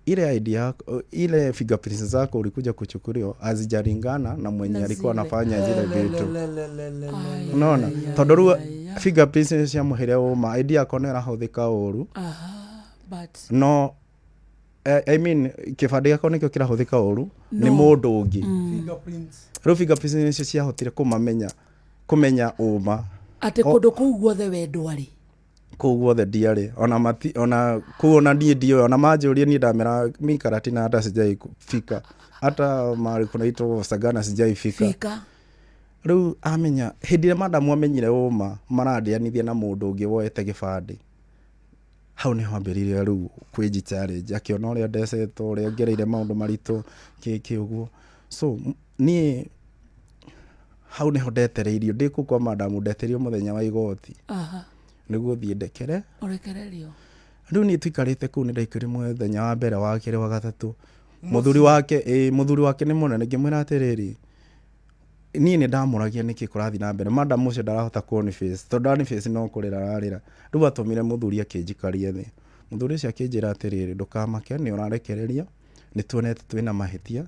ile ID yako, ile fingerprints zako ulikuja kuchukuliwa hazijalingana na mwenye Na alikuwa zile. anafanya zile vitu. Ai, Unaona? ai, Tondũ rĩu ai, ai. fingerprints nĩ ciamũheire ũma, ID yakwa nĩ ĩrahũthĩka ũru. But No, I mean, kĩbandĩ gĩakwa nĩkĩo kĩrahũthĩka ũru nĩ No. mũndũ ũngĩ. Fingerprints. Rĩu fingerprints nĩcio ciahotire kũmamenya, kũmenya ũma. Atĩ kũndũ kũu guothe we ndwarĩ. Kũu guothe ndiarĩ ona mati ona kũu ona niĩ ndiũĩ, ona manjũria niĩ ndamera mi Karatina hata sijai fika, hata mahali kunaitwa Sagana sijai fika. Fika. Rĩu amenya hĩndĩ ĩrĩa madamu amenyire ũma marandĩanithia na mũndũ ũngĩ woete gĩbandĩ, hau nĩho ambĩrĩirie rĩu kwĩnji challenge, akĩona ũrĩa ndecetwo, ũrĩa ngereire maũndũ maritũ kĩ ũguo. So niĩ hau nĩho ndetereirio ndĩ kũu kwa madamu, ndetereirio mũthenya wa igoti nĩguo thiĩ ndekere. Ũrekererio. Rĩu niĩ tũikarĩte kũu, nĩ ndaikarire mũthenya wa mbere, wa kerĩ, wa gatatũ. Mũthuri wake, ĩĩ, mũthuri wake nĩ mũnene. Ngĩmwĩra atĩrĩrĩ, niĩ nĩ ndamũragia nĩkĩ kũrathiĩ na mbere, madam ũcio ndarahota kũniface, tondũ aniface no kũrĩra ararĩra. Rĩu atũmire mũthuri akĩnjikaria thĩ. Mũthuri ũcio akĩnjĩra atĩrĩrĩ, ndũkamake, nĩ ũrarekererio, nĩ tuonete twĩna mahĩtia,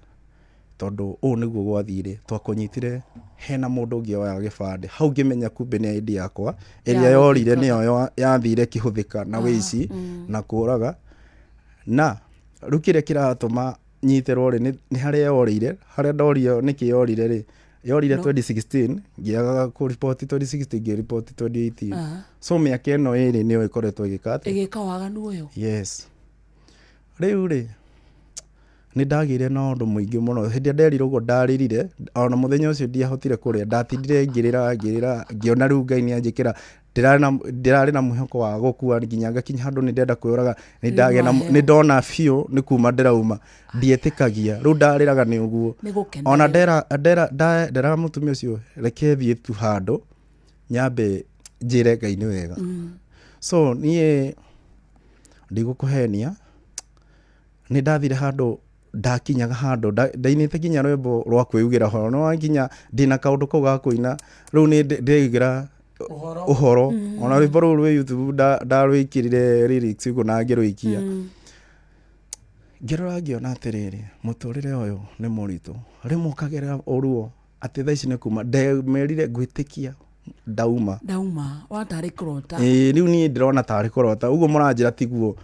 tondũ ũũ nĩguo gwathire, twakũnyitire hena mũndũ ũngĩ oyaga gĩbandĩ. Hau ngĩmenya kumbe nĩ ID yakwa ĩrĩa yorire, nĩyo yathire ĩkĩhũthĩka na wĩici na kũraga. Na rĩu kĩrĩa kĩratũma nyitĩrwo rĩ, nĩ harĩa yorĩire, harĩa ndorio nĩkĩ yorire rĩ, yorire 2016, ngĩagaga kũriboti 2016, ngĩriboti 2018. So mĩaka ĩno ĩrĩ nĩyo ĩkoretwo ĩgĩka atĩa? Ĩgĩka waganu ũyũ. Yes. Rĩu rĩ, nĩ ndagĩire na ũndũ mũingĩ mũno hĩndĩ ĩrĩa nderirwo ũguo, ndarĩrire ona mũthenya ũcio ndiahotire kũrĩa, ndatindire ngĩrĩra ngĩrĩra, ngĩona rĩu Ngai nĩ anjĩkĩra. Ndĩrarĩ na mwĩhoko wa gũkua nginya ngakinya handũ nĩ ndenda kwĩyũraga, nĩ ndagĩa na Nĩwaheo. Nĩ ndona biũ nĩ kuma ndĩrauma, ndietĩkagia, rĩu ndarĩraga nĩ ũguo. Nĩ gũkena. Ona ndera ndera nderaga mũtumia ũcio, reke thiĩ tu handũ nyambe njĩre Ngai nĩ wega. So niĩ ndigũkũhenia, nĩ ndathire handũ, ndakinyaga handũ ndainĩte nginya rwĩmbo rwa kwĩugĩra ũhoro, nĩ wakinya ndĩna kaũndũ kau ga kũina, rĩu nĩ ndĩugĩra ũhoro. Ona rwĩmbo rũu rwĩ YouTube, ndarwĩkĩrire lyrics ũguo na ngĩrũikia. Ngĩrora ngĩona atĩrĩrĩ, mũtũrĩre ũyũ nĩ mũritũ, rĩmwe ũkagerera ũruo atĩ thaa ici nĩ kuma ndemerire ngwĩtĩkia ndauma. Ndauma watarĩ kũrota. Ĩĩ, rĩu niĩ ndĩrona tarĩ kũrota ũguo mũranjĩra, tiguo,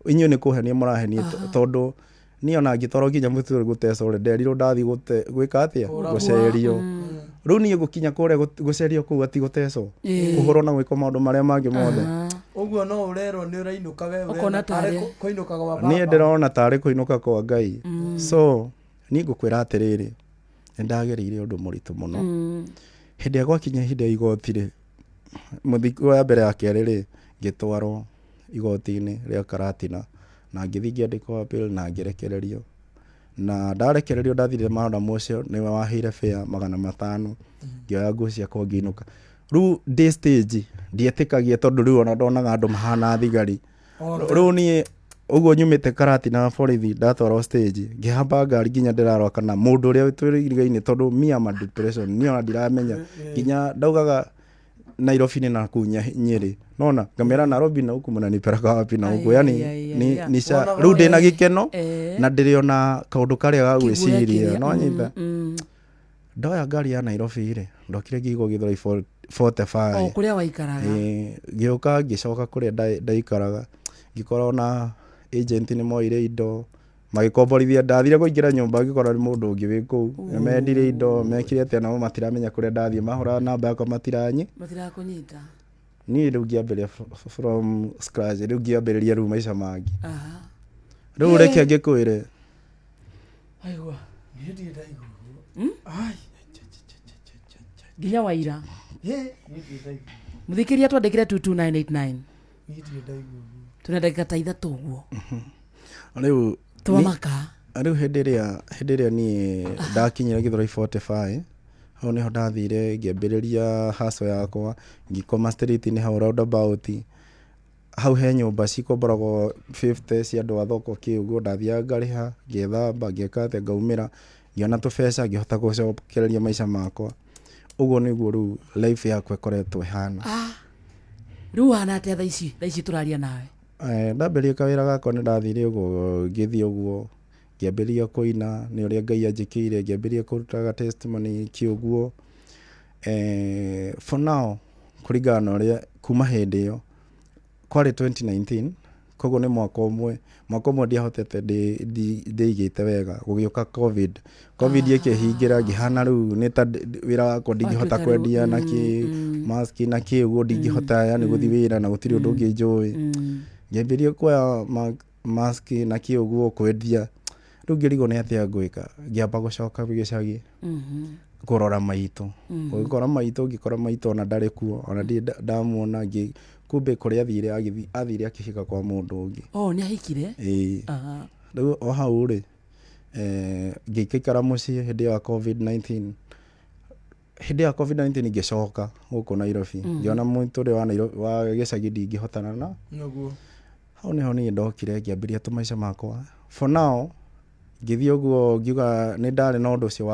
inyuĩ nĩ kũhenia mũrahenia, tondũ niĩ ona ngĩtwarwo nginya mũtitũ gũtecwo rĩ, nderirwo ndathiĩ gwĩka atĩa, gũcerio. Rĩu niĩ ngũkinya kũrĩa gũcerio kũu ati gũtecwo, kũhũrwo na gwĩkwo maũndũ marĩa mangĩ mothe. Ũguo no ũrerwo nĩ ũrainũka we. Ũkona ũrena tarĩ tarĩ- kũinũka gwa niĩ baba. Ndĩrona tarĩ kũinũka kwa Ngai. So niĩ ngũkwĩra atĩrĩrĩ, nĩ ndagereire ũndũ mũritũ mũno. Hĩndĩ ĩrĩa gwakinya ihinda rĩa igoti rĩ, mũthikũ wa mbere ya kerĩ rĩ, ngĩtwarwo igoti-inĩ rĩa Karatina na ngĩthiĩ ngĩandĩkwo appeal na ngĩrekererio. Na ndarekererio ndathire madam ũcio nĩwe waheire fare 500, ngĩoya nguo ciakwa ngĩinũka. Rĩu ndĩ stage ndietĩkagia, tondũ rĩu ona ndonaga andũ mahana thigari. Rĩu niĩ ũguo nyumĩte Karatina borithi, ndatwarwo stage, ngĩhamba ngari nginya ndĩrarora kana mũndũ ũrĩa twĩrigaine, tondũ me am a depression, niĩ ona ndiramenya nginya ndaugaga Nairobi nĩ nakũu Nyĩrĩ, nona ngamera Nairobi na huku mnanipeleka wapi na huku, yani Ai, ai, ni nisha rĩu ndĩna gĩkeno na ndĩrĩ ona kaũndũ karĩa ga Kĩguoya gwĩciria kĩrĩa, no nyita. Ndoya ngari ya Nairobi rĩ, ndokire ngĩigwo Githurai 45. O kũrĩa waikaraga. Ĩĩ, ngĩũka ngĩcoka kũrĩa ndaikaraga, ngĩkora ona agent nĩ moire indo magĩkomborithia. Ndathire kũingĩra nyũmba ngĩkora nĩ mũndũ ũngĩ wĩ kũu. Nĩ mendirie indo, mekire atĩa, nao matiramenya kũrĩa ndathiĩ, mahũra namba yakwa matiranyi Matirakũnyita. Niĩ rĩu ngĩambĩrĩria from scratch, rĩu ngĩambĩrĩria rĩu maica mangĩ. Rĩu reke ngĩkwĩre. Aigua. Niĩ ndirĩ ndaigua ũguo. Ai, Nginya waira. Hĩ, niĩ ndirĩ ndaigua. Mũthikĩria twandĩkĩre 22989. Niĩ ndirĩ ndaigua ũguo. Tũna ndagĩka ta 3 ũguo. Rĩu Twamaka. Rĩu hĩndĩ ĩrĩa niĩ ndakinyire Githurai 45, hau nĩho ndathire ngĩambĩrĩria hustle yakwa, ngĩkoma street-inĩ hau roundabout. Hau he nyũmba cikomboragwo 50 cia andũ a thoko kĩ ũguo, ndathiaga ngarĩha, ngethamba, ngeka atĩa, ngaumĩra, ngĩona tũbeca, ngĩhota gũcokereria maica makwa. Ũguo nĩguo rĩu life yakwa ĩkoretwo ĩhana. Ah. Rĩu hana atĩa thaa ici? Thaa ici tũraria nawe. Ndambĩrĩria kawĩra gakwa nĩ ndathire ũguo, ngĩthiĩ ũguo ngĩambĩrĩria kũina nĩ ũrĩa Ngai anjĩkĩire, ngĩambĩrĩria kũrutaga testimony kĩ ũguo. For now, kũringana na ũrĩa kuma hĩndĩ ĩyo kwarĩ 2019, koguo nĩ mwaka ũmwe ndiahotete ndĩigĩte wega, gũgĩũka COVID. COVID ĩkĩhingĩra, ngĩhana rĩu nĩ ta wĩra wakwa ndingĩhota Watuĩka rĩu, kwendia na kĩ. Mask na kĩ ũguo ndingĩhota yani gũthiĩ wĩra na gũtirĩ ũndũ ũngĩ njũĩ. Ngĩambĩrĩria kuoya mask na kĩ ũguo kwendia. Rĩu ngĩrigwo nĩ atĩa ngwĩka, ngĩamba gũcoka gĩcagi kũrora maitũ. Gũkora maitũ, ngĩkora maitũ ona ndarĩ kuo, ona ndirĩ ndamuona. Kumbe kũrĩa athire, athire akĩhika kwa mũndũ ũngĩ. Oh, nĩ ahikire? Ĩĩ. Rĩu o hau rĩ, ngĩikaikara mũciĩ hĩndĩ ĩyo ya COVID-19. Hĩndĩ ya COVID-19 ngĩcoka gũkũ Nairobi. Ngĩona mũtũrĩre wa Nairobi, wa gĩcagi, ndingĩhotana na hau. Nĩho niĩ ndokire ngĩambĩrĩria tũmaica makwa. For now ngĩthiĩ ũguo ngiuga nĩ ndarĩ na ũndũ ũcio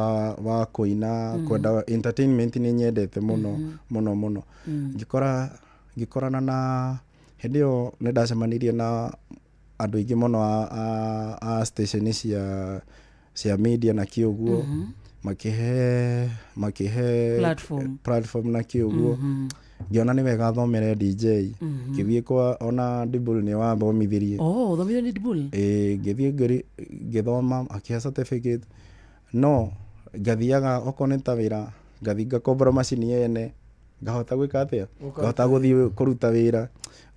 wa kũina, kwenda entertainment, nĩ nyendete mũno mũno mũno. Ngĩkorana na hĩndĩ ĩyo nĩ ndacemanirie na andũ aingĩ mũno a station cia media na kĩ ũguo, makĩhe Platform. platform na kĩ ũguo. Ngĩona nĩ wega thomere DJ. Ngĩthiĩ kwa ona Dibul, nĩ wathomithirie. Oh, thomithio nĩ Dibul? Ĩĩ, ngĩthiĩ ngĩthoma, akĩhe certificate, no ngathiaga okorwo nĩ ta wĩra, ngathiĩ ngakombora macini ene, ngahota gwĩka atĩa, ngahota gũthiĩ kũruta wĩra.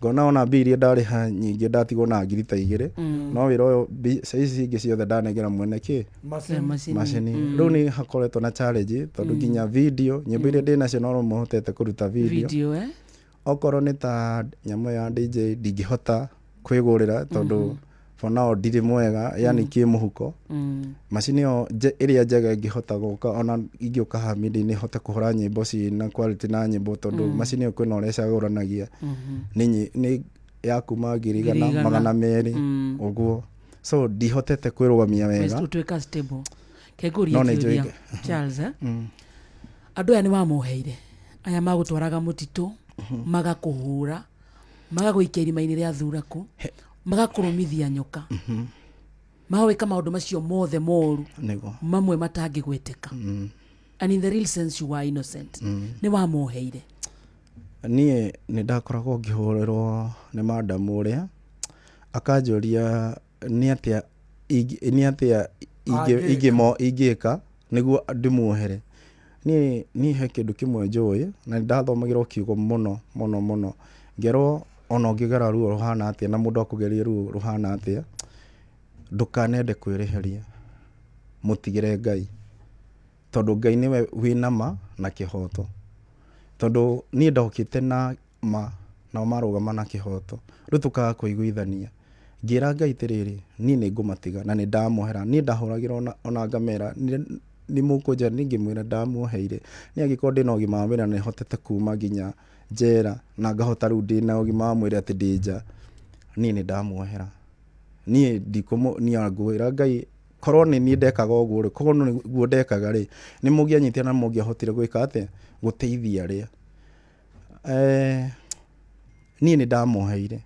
Ngona ona mbia iria ndarĩha nyingĩ, ndatigwo na ngiri ta 2, no wĩra ũyũ mbeca ici ingĩ ciothe ndanengera mwene kĩ. Macini. Macini. Macini. Rĩu nĩ hakoretwo na challenge tondũ nginya video, nyĩmbo iria ndĩ nacio no mũhotete kũruta video. Video, eh? Okorwo nĩ ta nyamũ ya DJ, ndingĩhota kwĩgũrĩra tondũ for now ndirĩ mwega yani kĩmũhuko. Macini ĩyo ĩrĩa njega ĩngĩhota gũka, ona ingĩũka haha media-inĩ hote kũhũra nyĩmbo ciĩna quality na nyĩmbo, tondũ macini ĩyo kwĩna ũrĩa ĩcagũranagia, nĩ ya kuma ngiri 100. 200 ũguo, so ndihotete kwĩrũgamia wega. Ũtuĩka stable. Kengũrie No nĩ kĩũria, njũĩ. Charles, eh? Andũ aya nĩ wamoheire, aya magũtwaraga mũtitũ, magakũhũra, magagũikia irima-inĩ rĩa thuraku, magakũrũmithia nyoka, magagwĩka maũndũ macio mothe moru, mamwe matangĩgweteka, and in the real sense you were innocent. Nĩ wamoheire? Niĩ nĩ ndakoragwo ngĩhũrĩrwo nĩ madamu ũrĩa akanjũria nĩ atĩa Angĩka. ingĩka nĩguo ndĩmuohere. Niĩ he kĩndũ kĩmwe njũĩ na nĩ ndathomagĩrwo kiugo mũno mũno mũno, ngerwo ona ũngĩgera ruo rũhana atĩa na mũndũ akũgerie ruo rũhana atĩa, ndũkanende kwĩrĩhĩria, mũtigĩre Ngai, tondũ Ngai nĩwe wĩna ma na kĩhoto. Tondũ niĩ ndokĩte na ma, nao marũgama na kĩhoto, rĩu tũkaga kũiguithania. Ngĩra Ngai atĩrĩrĩ, niĩ nĩ ngũmatiga na nĩ ndamohera. Niĩ ndahũragĩra ona ngamera nĩ mũkũnjĩra, niĩ ngĩmwĩra ndamuoheire. Niĩ angĩkorwo ndĩna ũgima wa mwĩrĩ na nĩhotete kuma nginya njera na ngahota rĩu ndĩna ũgima wa mwĩrĩ atĩ ndĩ nja, niĩ nĩ ndamuohera. Niĩ ndikũmũ, niĩ ngwĩra Ngai korwo nĩ niĩ ndekaga ũguo rĩ, korwo nĩguo ndekaga rĩ, nĩ mũngĩanyitire na mũngĩahotire gwĩka atĩa, gũteithia arĩa. Niĩ nĩ ndamuoheire,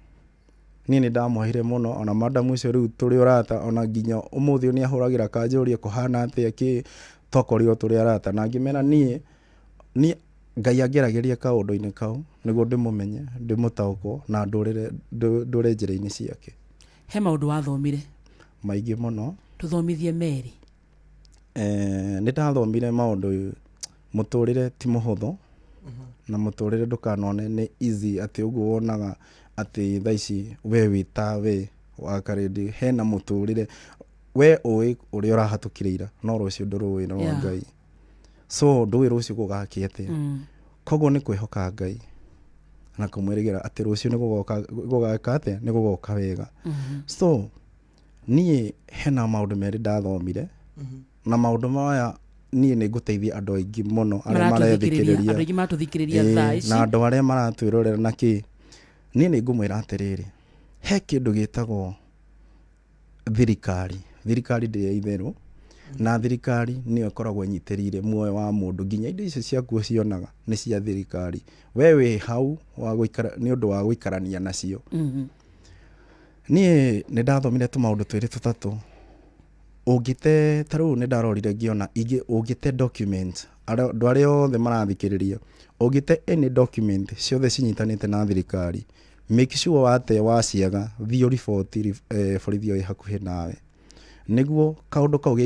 niĩ nĩ ndamuoheire mũno. Ona madamu ũcio rĩu tũrĩ ũrata, ona nginya ũmũthĩ ũyũ nĩ ahũragĩra kanjũria kũhana atĩa kĩ, twakorirwo tũrĩ arata. Na ngĩmera niĩ Ngai angĩaragĩria kaũndũ-inĩ kau nĩguo ndĩmũmenye, ndĩmũtaũkwo na ndũre njĩra-inĩ ciake. He maũndũ wathomire? Maingĩ mũno. Tũthomithie merĩ. Nĩ ndathomire maũndũ, mũtũrĩre ti mũhũthũ na mũtũrĩre ndũkanone nĩ easy atĩ ũguo wonaga atĩ thaa ici we wĩ ta we wa karĩndĩ hena mũtũrĩre we ũĩ ũrĩa ũrahatũkire ira, no rũciũ ndũrũĩ rwa Ngai, so ndũĩ rũciũ gũgakĩa atĩa. Koguo nĩ kwĩhoka Ngai na kũmwĩrĩgĩra atĩ rũciũ nĩ gũgoka, gũgeka atĩa, nĩ gũgoka wega. So niĩ hena maũndũ merĩ ndathomire, na maũndũ maya niĩ nĩ ngũteithia andũ aingĩ mũno arĩa Maratũthikĩrĩria, marethikĩrĩria. andũ aingĩ maratũthikĩrĩria thaa ici. Na andũ arĩa maratwĩrorera na kĩ, niĩ nĩ ngũmwĩra atĩrĩrĩ, he kĩndũ gĩtagwo thirikari. Thirikari ndĩ ya itherũ, na thirikari nĩyo ĩkoragwo ĩnyitĩrĩire muoyo wa mũndũ, nginya indo icio ciaku ũcionaga nĩ cia thirikari. We wĩ hau wa gũikara nĩ ũndũ wa gũikarania nacio. Niĩ nĩ ndathomire tũmaũndũ twĩrĩ tũtatũ ũngĩte. Ta rĩu nĩ ndarorire ngĩona ingĩ ũngĩte document, andũ arĩa othe marathikĩrĩria, ũngĩte any document ciothe cinyitanĩte na thirikari, make sure wate waciaga, thiĩ ũriboti borithi ĩyo ĩ hakuhĩ nawe, nĩguo kaũndũ kau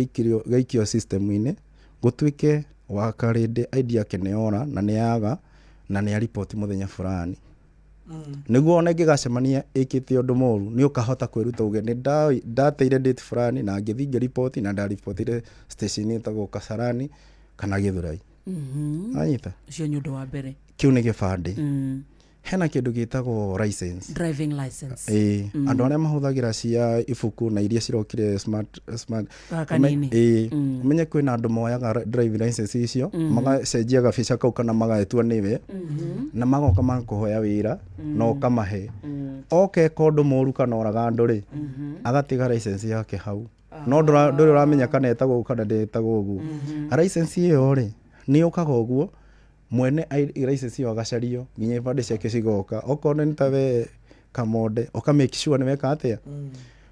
gaikio system-inĩ, gũtuĩke wa karĩndĩ ID yake nĩ yora na nĩ yaga. Na nĩ aripoti mũthenya fulani nĩguo ona ĩngĩgacemania ĩkĩte ũndũ mũru, nĩ ũkahota kwĩruta uge nĩ ndateire date fulani na ngĩthiĩ ngĩripoti na ndaripotire station ĩtagwo Kasarani kana Gĩthũrai. Wanyita? Ũcio nĩ ũndũ wa mbere. Kĩu nĩ gĩbandĩ. Hena kĩndũ gĩtagwo license. Driving license. Ĩĩ. Andũ arĩa mahũthagĩra cia ibuku na iria cirokire smart smart. Gaka kanini. Ĩĩ. Ũmenye kwĩna andũ moyaga driving license icio, magacenjia gabica kau kana magatua nĩwe, na magoka magakũhoya wĩra na ũkamahe. Oka eka ũndũ mũru kana oraga andũ rĩ, agatiga license yake hau, no ndũrĩ ũramenya kana etagwo ũguo kana ndetagwo ũguo. License ĩyo rĩ, nĩ yũkaga ũguo mwene license ĩyo agacario nginya ibandĩ ciake cigoka. Okorwo nĩ ta we Kamonde, ũka make sure nĩ weka atĩa.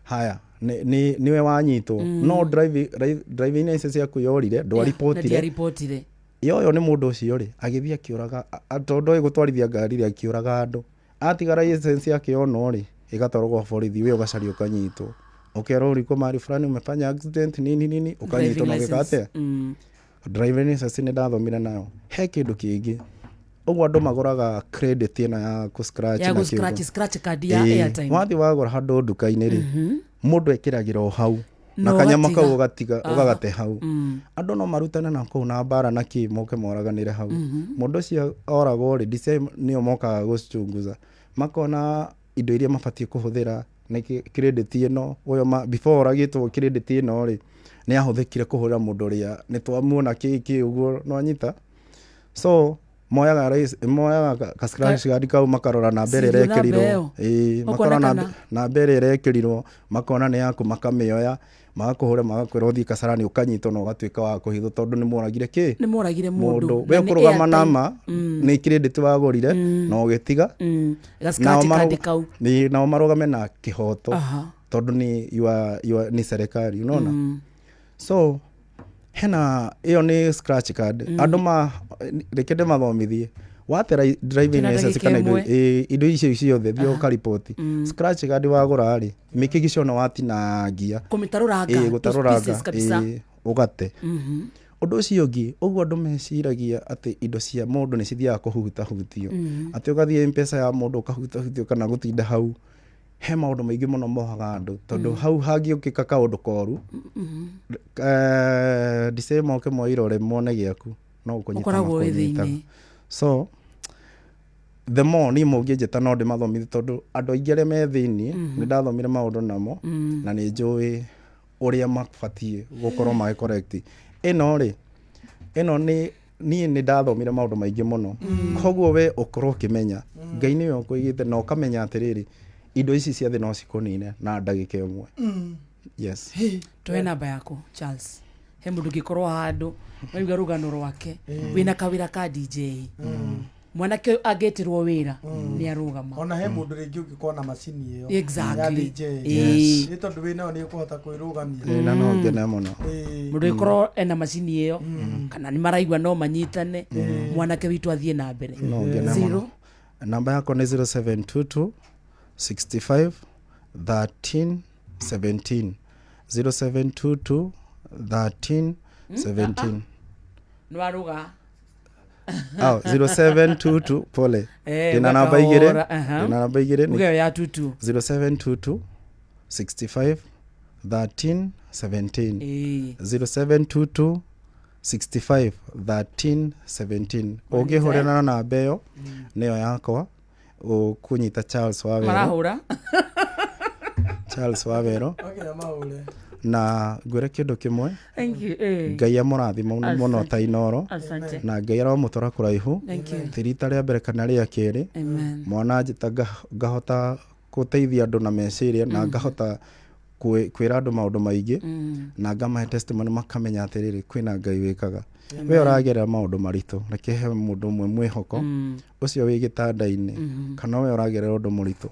Haya, nĩwe wanyitwo, no driving license yaku yorire, ndwaripotire. Ndiaripotire. Yoyo nĩ mũndũ ũcio rĩ, agĩthiĩ akĩũraga tondũ ndoĩ gũtwarithia ngari rĩ, akĩũraga andũ, atiga license yake yonwo rĩ, ĩgatwarwo gwa borithi, we ũgacario, ũkanyitwo, ũkerwo ulikuwa mahali fulani, umefanya accident, nini nini, ũkanyitwo na ũgĩka atĩa. Driving license nĩ ndathomire nayo. He kĩndũ kĩngĩ ũguo andũ magũraga credit ĩno ya kũ scratch Ya na gũ scratch, kĩũndũ. Scratch card ya airtime. Wathiĩ wagũra handũ nduka-inĩ rĩ, mũndũ ekĩragĩra o hau na No kanyama ũgatiga. kau ũgatiga. Ũgagate hau. Andũ no marutane na kũu na mbara na kĩ, moke moraganĩre hau. Mũndũ ũcio oragwo rĩ, DCI nĩo mokaga gũchunguza, makona indo iria mabatiĩ kũhũthĩra nĩ credit ĩno. Ũyũ before oragĩtwo, credit ĩno rĩ, nĩ yahũthĩkire kũhũrĩra mũndũ ũrĩa nĩ twamuona kĩ kĩ ũguo nĩwanyita. So moyaga moyaga ka scratch card kau, makarora namba ĩrĩa Serial number ĩrekĩrirwo. Ĩyo. Ĩĩ, makarora Ũkona namba ĩrĩa ĩrekĩrirwo, makona nĩ yaku, makamĩoya, magakũhũra, magakwĩra ũthiĩ Kasarani, ũkanyitwo na ũgatuĩka wa kũhithwo tondũ nĩ moragire kĩ. Nĩ moragire mũndũ. Mũndũ we Na nĩ ũkũrũgama airtime. nama nĩ credit wagũrire na ũgĩtiga. Ga scratch card kau. Nao marũgame na kĩhoto tondũ nĩ you are, nĩ serikali, unaona? So hena ĩyo nĩ scratch card. Andũ ma reke ndĩmathomithie watera driving Twĩna license ndagĩka kana indo ĩmwe. ĩĩ, indo icio ciothe thiĩ ũkaripoti. Scratch card wagũra rĩ, mĩkĩgicio no watinangia. Kũmĩtarũranga. Ĩĩ, gũtarũranga. Pieces kabisa. Ĩĩ, ũgate. Ũndũ ũcio ũngĩ, ũguo andũ meciragia atĩ indo cia mũndũ nĩ cithiaga kũhutahutio, atĩ ũgathiĩ Mpesa ya mũndũ ũkahutahutio kana gũtinda hau. He maũndũ maingĩ mũno mohaga andũ tondũ hau hangĩũkĩka kaũndũ koru, DCI moke moe irore mone gĩaku, no gũkũnyita Ũkoragwo wĩ makũnyitaga. Thĩinĩ. So the more niĩ mũngĩnjĩta no ndĩmathomithie tondũ andũ aingĩ arĩa me thĩiniĩ nĩ ndathomire maũndũ namo na nĩ njũĩ ũrĩa mabatiĩ gũkorwo magĩ correct. Ĩno rĩ, ĩno nĩ niĩ nĩ ndathomire maũndũ maingĩ mũno, koguo we ũkorwo ũkĩmenya Ngai nĩwe ũkũigĩte na ũkamenya atĩrĩrĩ, indo ici cia thĩ no cikũnine na ndagĩka ĩmwe. Yes. Tuhe namba yaku, Charles. He mũndũ ũngĩkorwo handũ waiga rũgano rwake, wĩna kawĩra ka DJ, mwanake ũyũ angĩtĩrwo wĩra nĩ arũgama. Ona he mũndũ rĩngĩ ũngĩkorwo na macini ĩyo Exactly. ya DJ. Yes. Nĩ tondũ wĩ nayo nĩ ũkũhota kwĩrũgamia. Ĩĩ, na no ngene mũno. Mũndũ ũngĩkorwo ena macini ĩyo kana nĩ maraigua no manyitane, mwanake witũ athiĩ na mbere. No ngene Zero. mũno. Namba yakwa nĩ 0722 65 13 17, 0722 13 17. Nĩ warũga. Oh, 0722, pole. Eh, Ndĩna namba igĩrĩ. ũgakahũra, aha. Ndĩna namba igĩrĩ. Uge ĩyo ya tutu. 0722 65 13 17. Ĩĩ. 0722 65 13 17. Ũngĩhũrĩra na namba ĩyo nĩyo yakwa, ũkũnyita Charles Wawero. Marahũra. Charles Wawero. Okay, mahũre. Na ngwĩre kĩndũ kĩmwe. Thank you. Eh. Ngai amũrathima mũno. Asante. Ta Inoro. Asante. Na Ngai aromũtwara kũraihu. Thank you. Ti rita rĩa mbere kana rĩa kerĩ. Amen. Mwana njĩta ngahota gũteithia andũ na meciria na ngahota kwĩra andũ maũndũ maingĩ na ngamahe testimony, makamenya atĩrĩrĩ, kwĩna Ngai wĩkaga. We ũragerera maũndũ maritũ, reke he mũndũ ũmwe mwĩhoko ũcio wĩ gĩtanda-inĩ kana we ũragerera ũndũ mũritũ,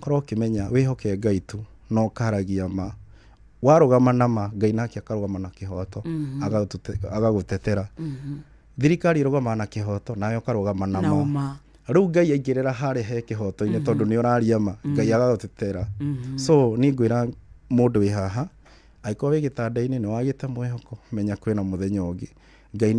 korwo ũkĩmenya wĩhoke Ngai tu na ũkaragia ma. Warũgama na ma, Ngai nake akarũgama na kĩhoto, agagũtetera. Thirikari ĩrũgamaga na kĩhoto, nawe ũkarũgama na Na ma. ũma. Rĩu Ngai aingĩrĩra harĩa he kĩhoto-inĩ tondũ nĩ ũraria ma, Ngai agagũtetera. So niĩ ngwĩra mũndũ wĩ haha, angĩkorwo wĩ gĩtanda-inĩ nĩ wagĩte mwĩhoko, menya kwĩna mũthenya ũngĩ. Ngai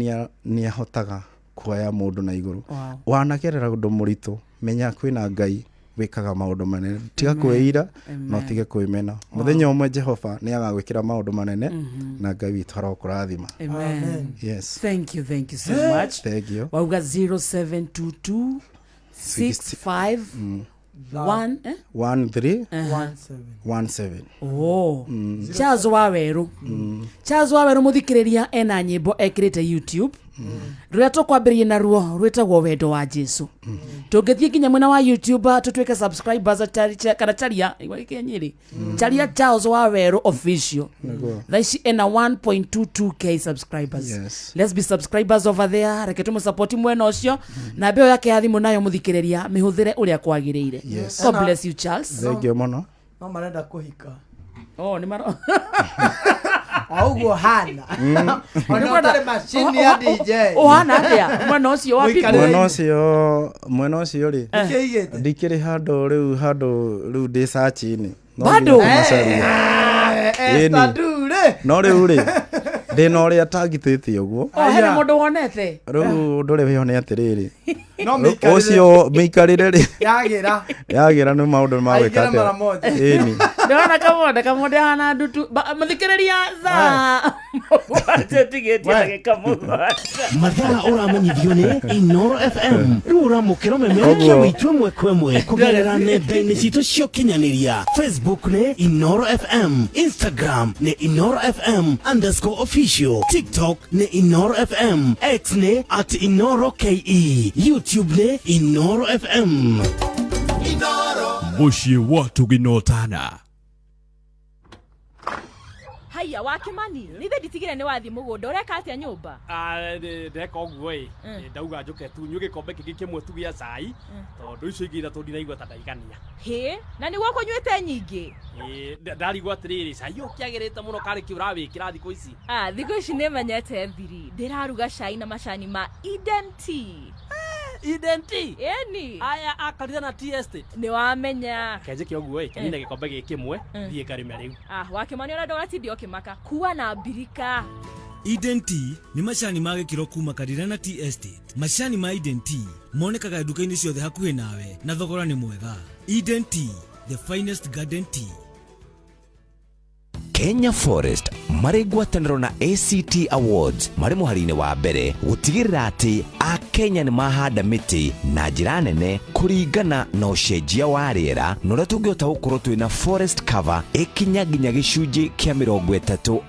nĩ ahotaga. Kuoya mũndũ na igũrũ. Wow. Wanagerera ũndũ mũritũ, menya kwĩna Ngai wĩkaga maũndũ manene. Tiga Amen. kwĩira Amen. na ũtige kwĩmena. Mũthenya ũmwe Jehova nĩ agagwĩkĩra maũndũ manene na Ngai witũ arokũrathima. Amen. Yes. Thank you, thank you so much. Thank you. Wauga 0722 65 1 eh? 1 3 Uh-huh. 1 7. Oh. Charles Waweru. Charles Waweru muthikiriria ena nyimbo ekirite YouTube. Rũrĩa tũkwambĩrĩria naruo rwĩtagwo wendo wa Jesu. Tũngĩthiĩ nginya mwena wa YouTube tũtuĩke subscribers kana charia igua gĩkĩ Nyĩrĩ. Charia Charles Waweru official. Nĩguo. Thaa ici ena 1.22K subscribers. Yes. Let's be subscribers over there. Reke tũmũsupport mwena ũcio. Na mbeo yake ya thimũ nayo mũthikĩrĩria mĩhũthĩre ũrĩa kwagĩrĩire. Yes. God bless you Charles. Thank you mũno. No marenda kũhika. Oh, nĩ maro. O ũguo hana. Ona ũtarĩ macini ya DJ. Ũhana atĩa? Mwena ũcio wa people. Mwena ũcio, mwena ũcio rĩ, Nĩkĩĩ igĩte? ndikĩrĩ handũ rĩu, handũ rĩu ndĩ search-inĩ. No Bado? nginya kũmacaria. Esther Ĩni. Ndure. No rĩu rĩ, ndĩna ũrĩa atangitĩtie ũguo. Oh, hena mũndũ wonete. Rĩu ũndũ ũrĩa wĩho nĩ atĩrĩrĩ, No mĩikarĩre. ũcio mĩikarĩre rĩ, Yagĩra. yagĩra nĩ maũndũ magwĩka Aingĩra mara atĩa. moja. Ĩni. Ndĩrona kamonde kamonde hana ndutu. Mũthikĩrĩria thaa mũgwanja tigĩtie ndagĩka 7. Mathaa ũramenyithio nĩ Inoro FM. Rĩu ũramũkĩra ũmemerekia Koguo- witũ ĩmwe kwa ĩmwe kũgerera nenda-inĩ citũ cia ũkinyanĩria. Facebook nĩ Inoro FM, Instagram nĩ Inoro FM underscore official, TikTok nĩ Inoro FM, X nĩ at Inoro KE, YouTube nĩ Inoro FM. Mũciĩ wa Tũginotana. Haiya wa Kimani, nithe nditigire nĩ wathiĩ mũgũnda, ũreka atĩa nyũmba? Ndeka ũguo ĩ, ndauga njũke tu nyue gĩkombe kĩngĩ kĩmwe tu gĩa cai, tondũ icio ingĩ ithatũ ndinaigua ta ndaigania. Hĩ, na nĩguo kũnyuĩte nyingĩ? Ĩ, ndarigwo atĩrĩrĩ, cai ũyũ ũkĩagĩrĩte mũno karĩ kĩ ũrawĩkĩra thikũ ici? Ah, thikũ ici nĩ menyete thiri, ndĩraruga cai na macani ma Eden Tea. Eden Tea? Ĩni. Aya akarire na tea estate. Nĩ wamenya. Kenjĩke ũguo ĩ, kenine gĩkombe gĩkĩ kĩmwe, thiĩ ngarĩme rĩu. Ah, wa Kimani ona ndũgatinde ũkĩmaka, kua na mbirika. Eden Tea nĩ macani ma gĩkĩro kuma Karirana Tea Estate. Macani ma Eden Tea monekaga nduka-inĩ ciothe hakuhĩ nawe na thogora nĩ mwega. Eden Tea, the finest garden tea. Kenya Forest marĩ ngwatanĩro na ACT Awards marĩ mũhari-inĩ wa mbere gũtigĩrĩra atĩ Akenya nĩ mahanda mĩtĩ na njĩra nene kũringana na ũcenjia wa rĩera na ũrĩa tũngĩhota gũkorwo twĩna forest cover ĩkinya nginya gĩcunjĩ kĩa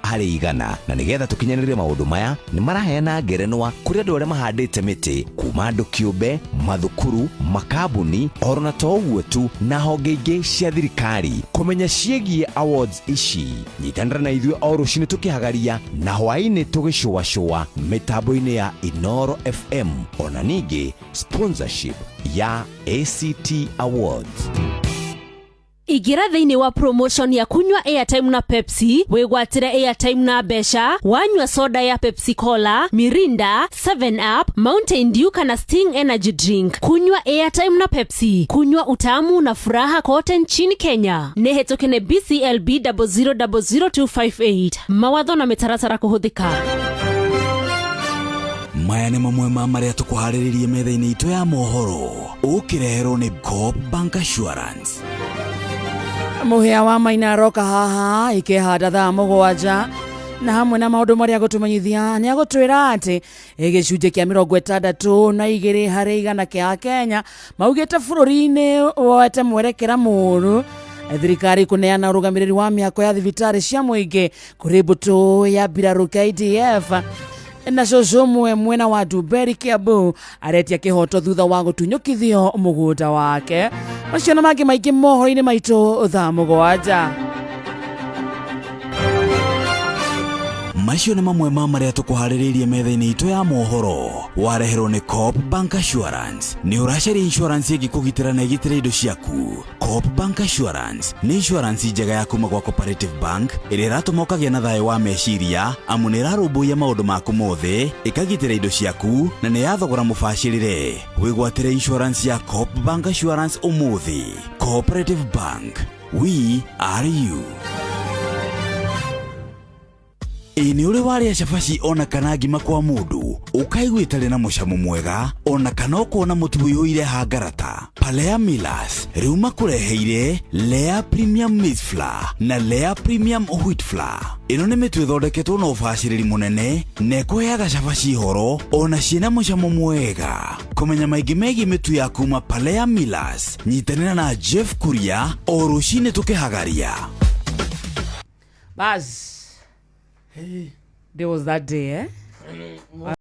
30%. Na nĩgetha tũkinyanĩrie maũndũ maya, nĩ maraheana ngerenwa kũrĩ andũ arĩa mahandĩte mĩtĩ kuma andũ kĩũmbe, mathukuru, makambuni, oro na to ũguo tu, na honge ingĩ cia thirikari. Kũmenya ciĩgiĩ awards ici, nyitanĩra na ithuĩ o rũcinĩ tũkĩhagaria na hwaĩ-inĩ tũgĩcũacũa mĩtambo-inĩ ya Inoro FM, ona ningĩ sponsorship ya ACT Awards. Ingĩra thĩinĩ wa promotion ya kunywa airtime na Pepsi, wĩgwatĩre airtime na mbeca wanyua soda ya Pepsi Cola, Mirinda, 7 Up, Mountain Dew kana Sting Energy Drink. Kunywa airtime na Pepsi, kunywa utamu na furaha kote nchini Kenya. Nĩ hĩtũke nĩ BCLB 0000258. Mawatho na mĩtaratara kũhũthĩka. Maya nĩ mamwe ma marĩa tũkũharĩrĩrie metha-inĩ itũ ya mohoro, ũkĩreherwo nĩ Coop Bank Assurance. Mũhĩa wa Maina aroka haha ikĩhanda thaa 7, na hamwe na maũndũ marĩa agũtũmenyithia nĩ agũtwĩra atĩ gĩcunjĩ kĩa 62% kĩa Kenya maugĩte bũrũri-inĩ woete mwerekera mũũru. Thirikari kũneana ũrũgamĩrĩri wa mĩako ya thibitarĩ cia mũingĩ kũrĩ mbũtũ ya mbirarũ KDF. Na cũcũ ũmwe mwena wa Ndumberi Kiambu aretia kĩhoto thutha wa gũtunyũkithio mũgũnda wake. Macio na mangĩ maingĩ mohoro-inĩ maitũ thaa 7. Macio nĩ mamwe ma marĩa tũkũharĩrĩirie metha-inĩ itũ ya mohoro, wareherwo nĩ Coop Bank Assurance. Nĩ ũracaria insurance ĩngĩkũgitĩra na ĩgitĩre indo ciaku? Coop Bank Assurance nĩ insurance njega ya kuma gwa Cooperative Bank ĩrĩa ĩratũma ũkagĩa na thayũ wa meciria, amu nĩ ĩrarũmbũiya maũndũ maku mothe, ĩkagitĩra indo ciaku na nĩ ya thogora mũbacĩrĩre. Wĩgwatĩre insurance ya Coop Bank Assurance ũmũthĩ. Cooperative Bank, we are you. Ĩ nĩ ũrĩ warĩa cabaci ona kana ngima kwa mũndũ? yaku ũkaigua ĩtarĩ na mũcamo mwega ona kana ũkona mũtu ũiyũire hangarata? Palea Millers rĩu makũreheire Lea Premium Maize Flour na Lea Premium Wheat Flour. Ĩno nĩ mĩtu ĩthondeketwo na ũbacĩrĩri mũnene na ĩkũheaga cabaci horo ona ciĩna mũcamo mwega. Kũmenya maingĩ megiĩ mĩtu ya kuma Palea Millers, nyitanĩra na Jeff Kuria o rũcinĩ tũkĩhagaria. Bas, there was that day, eh?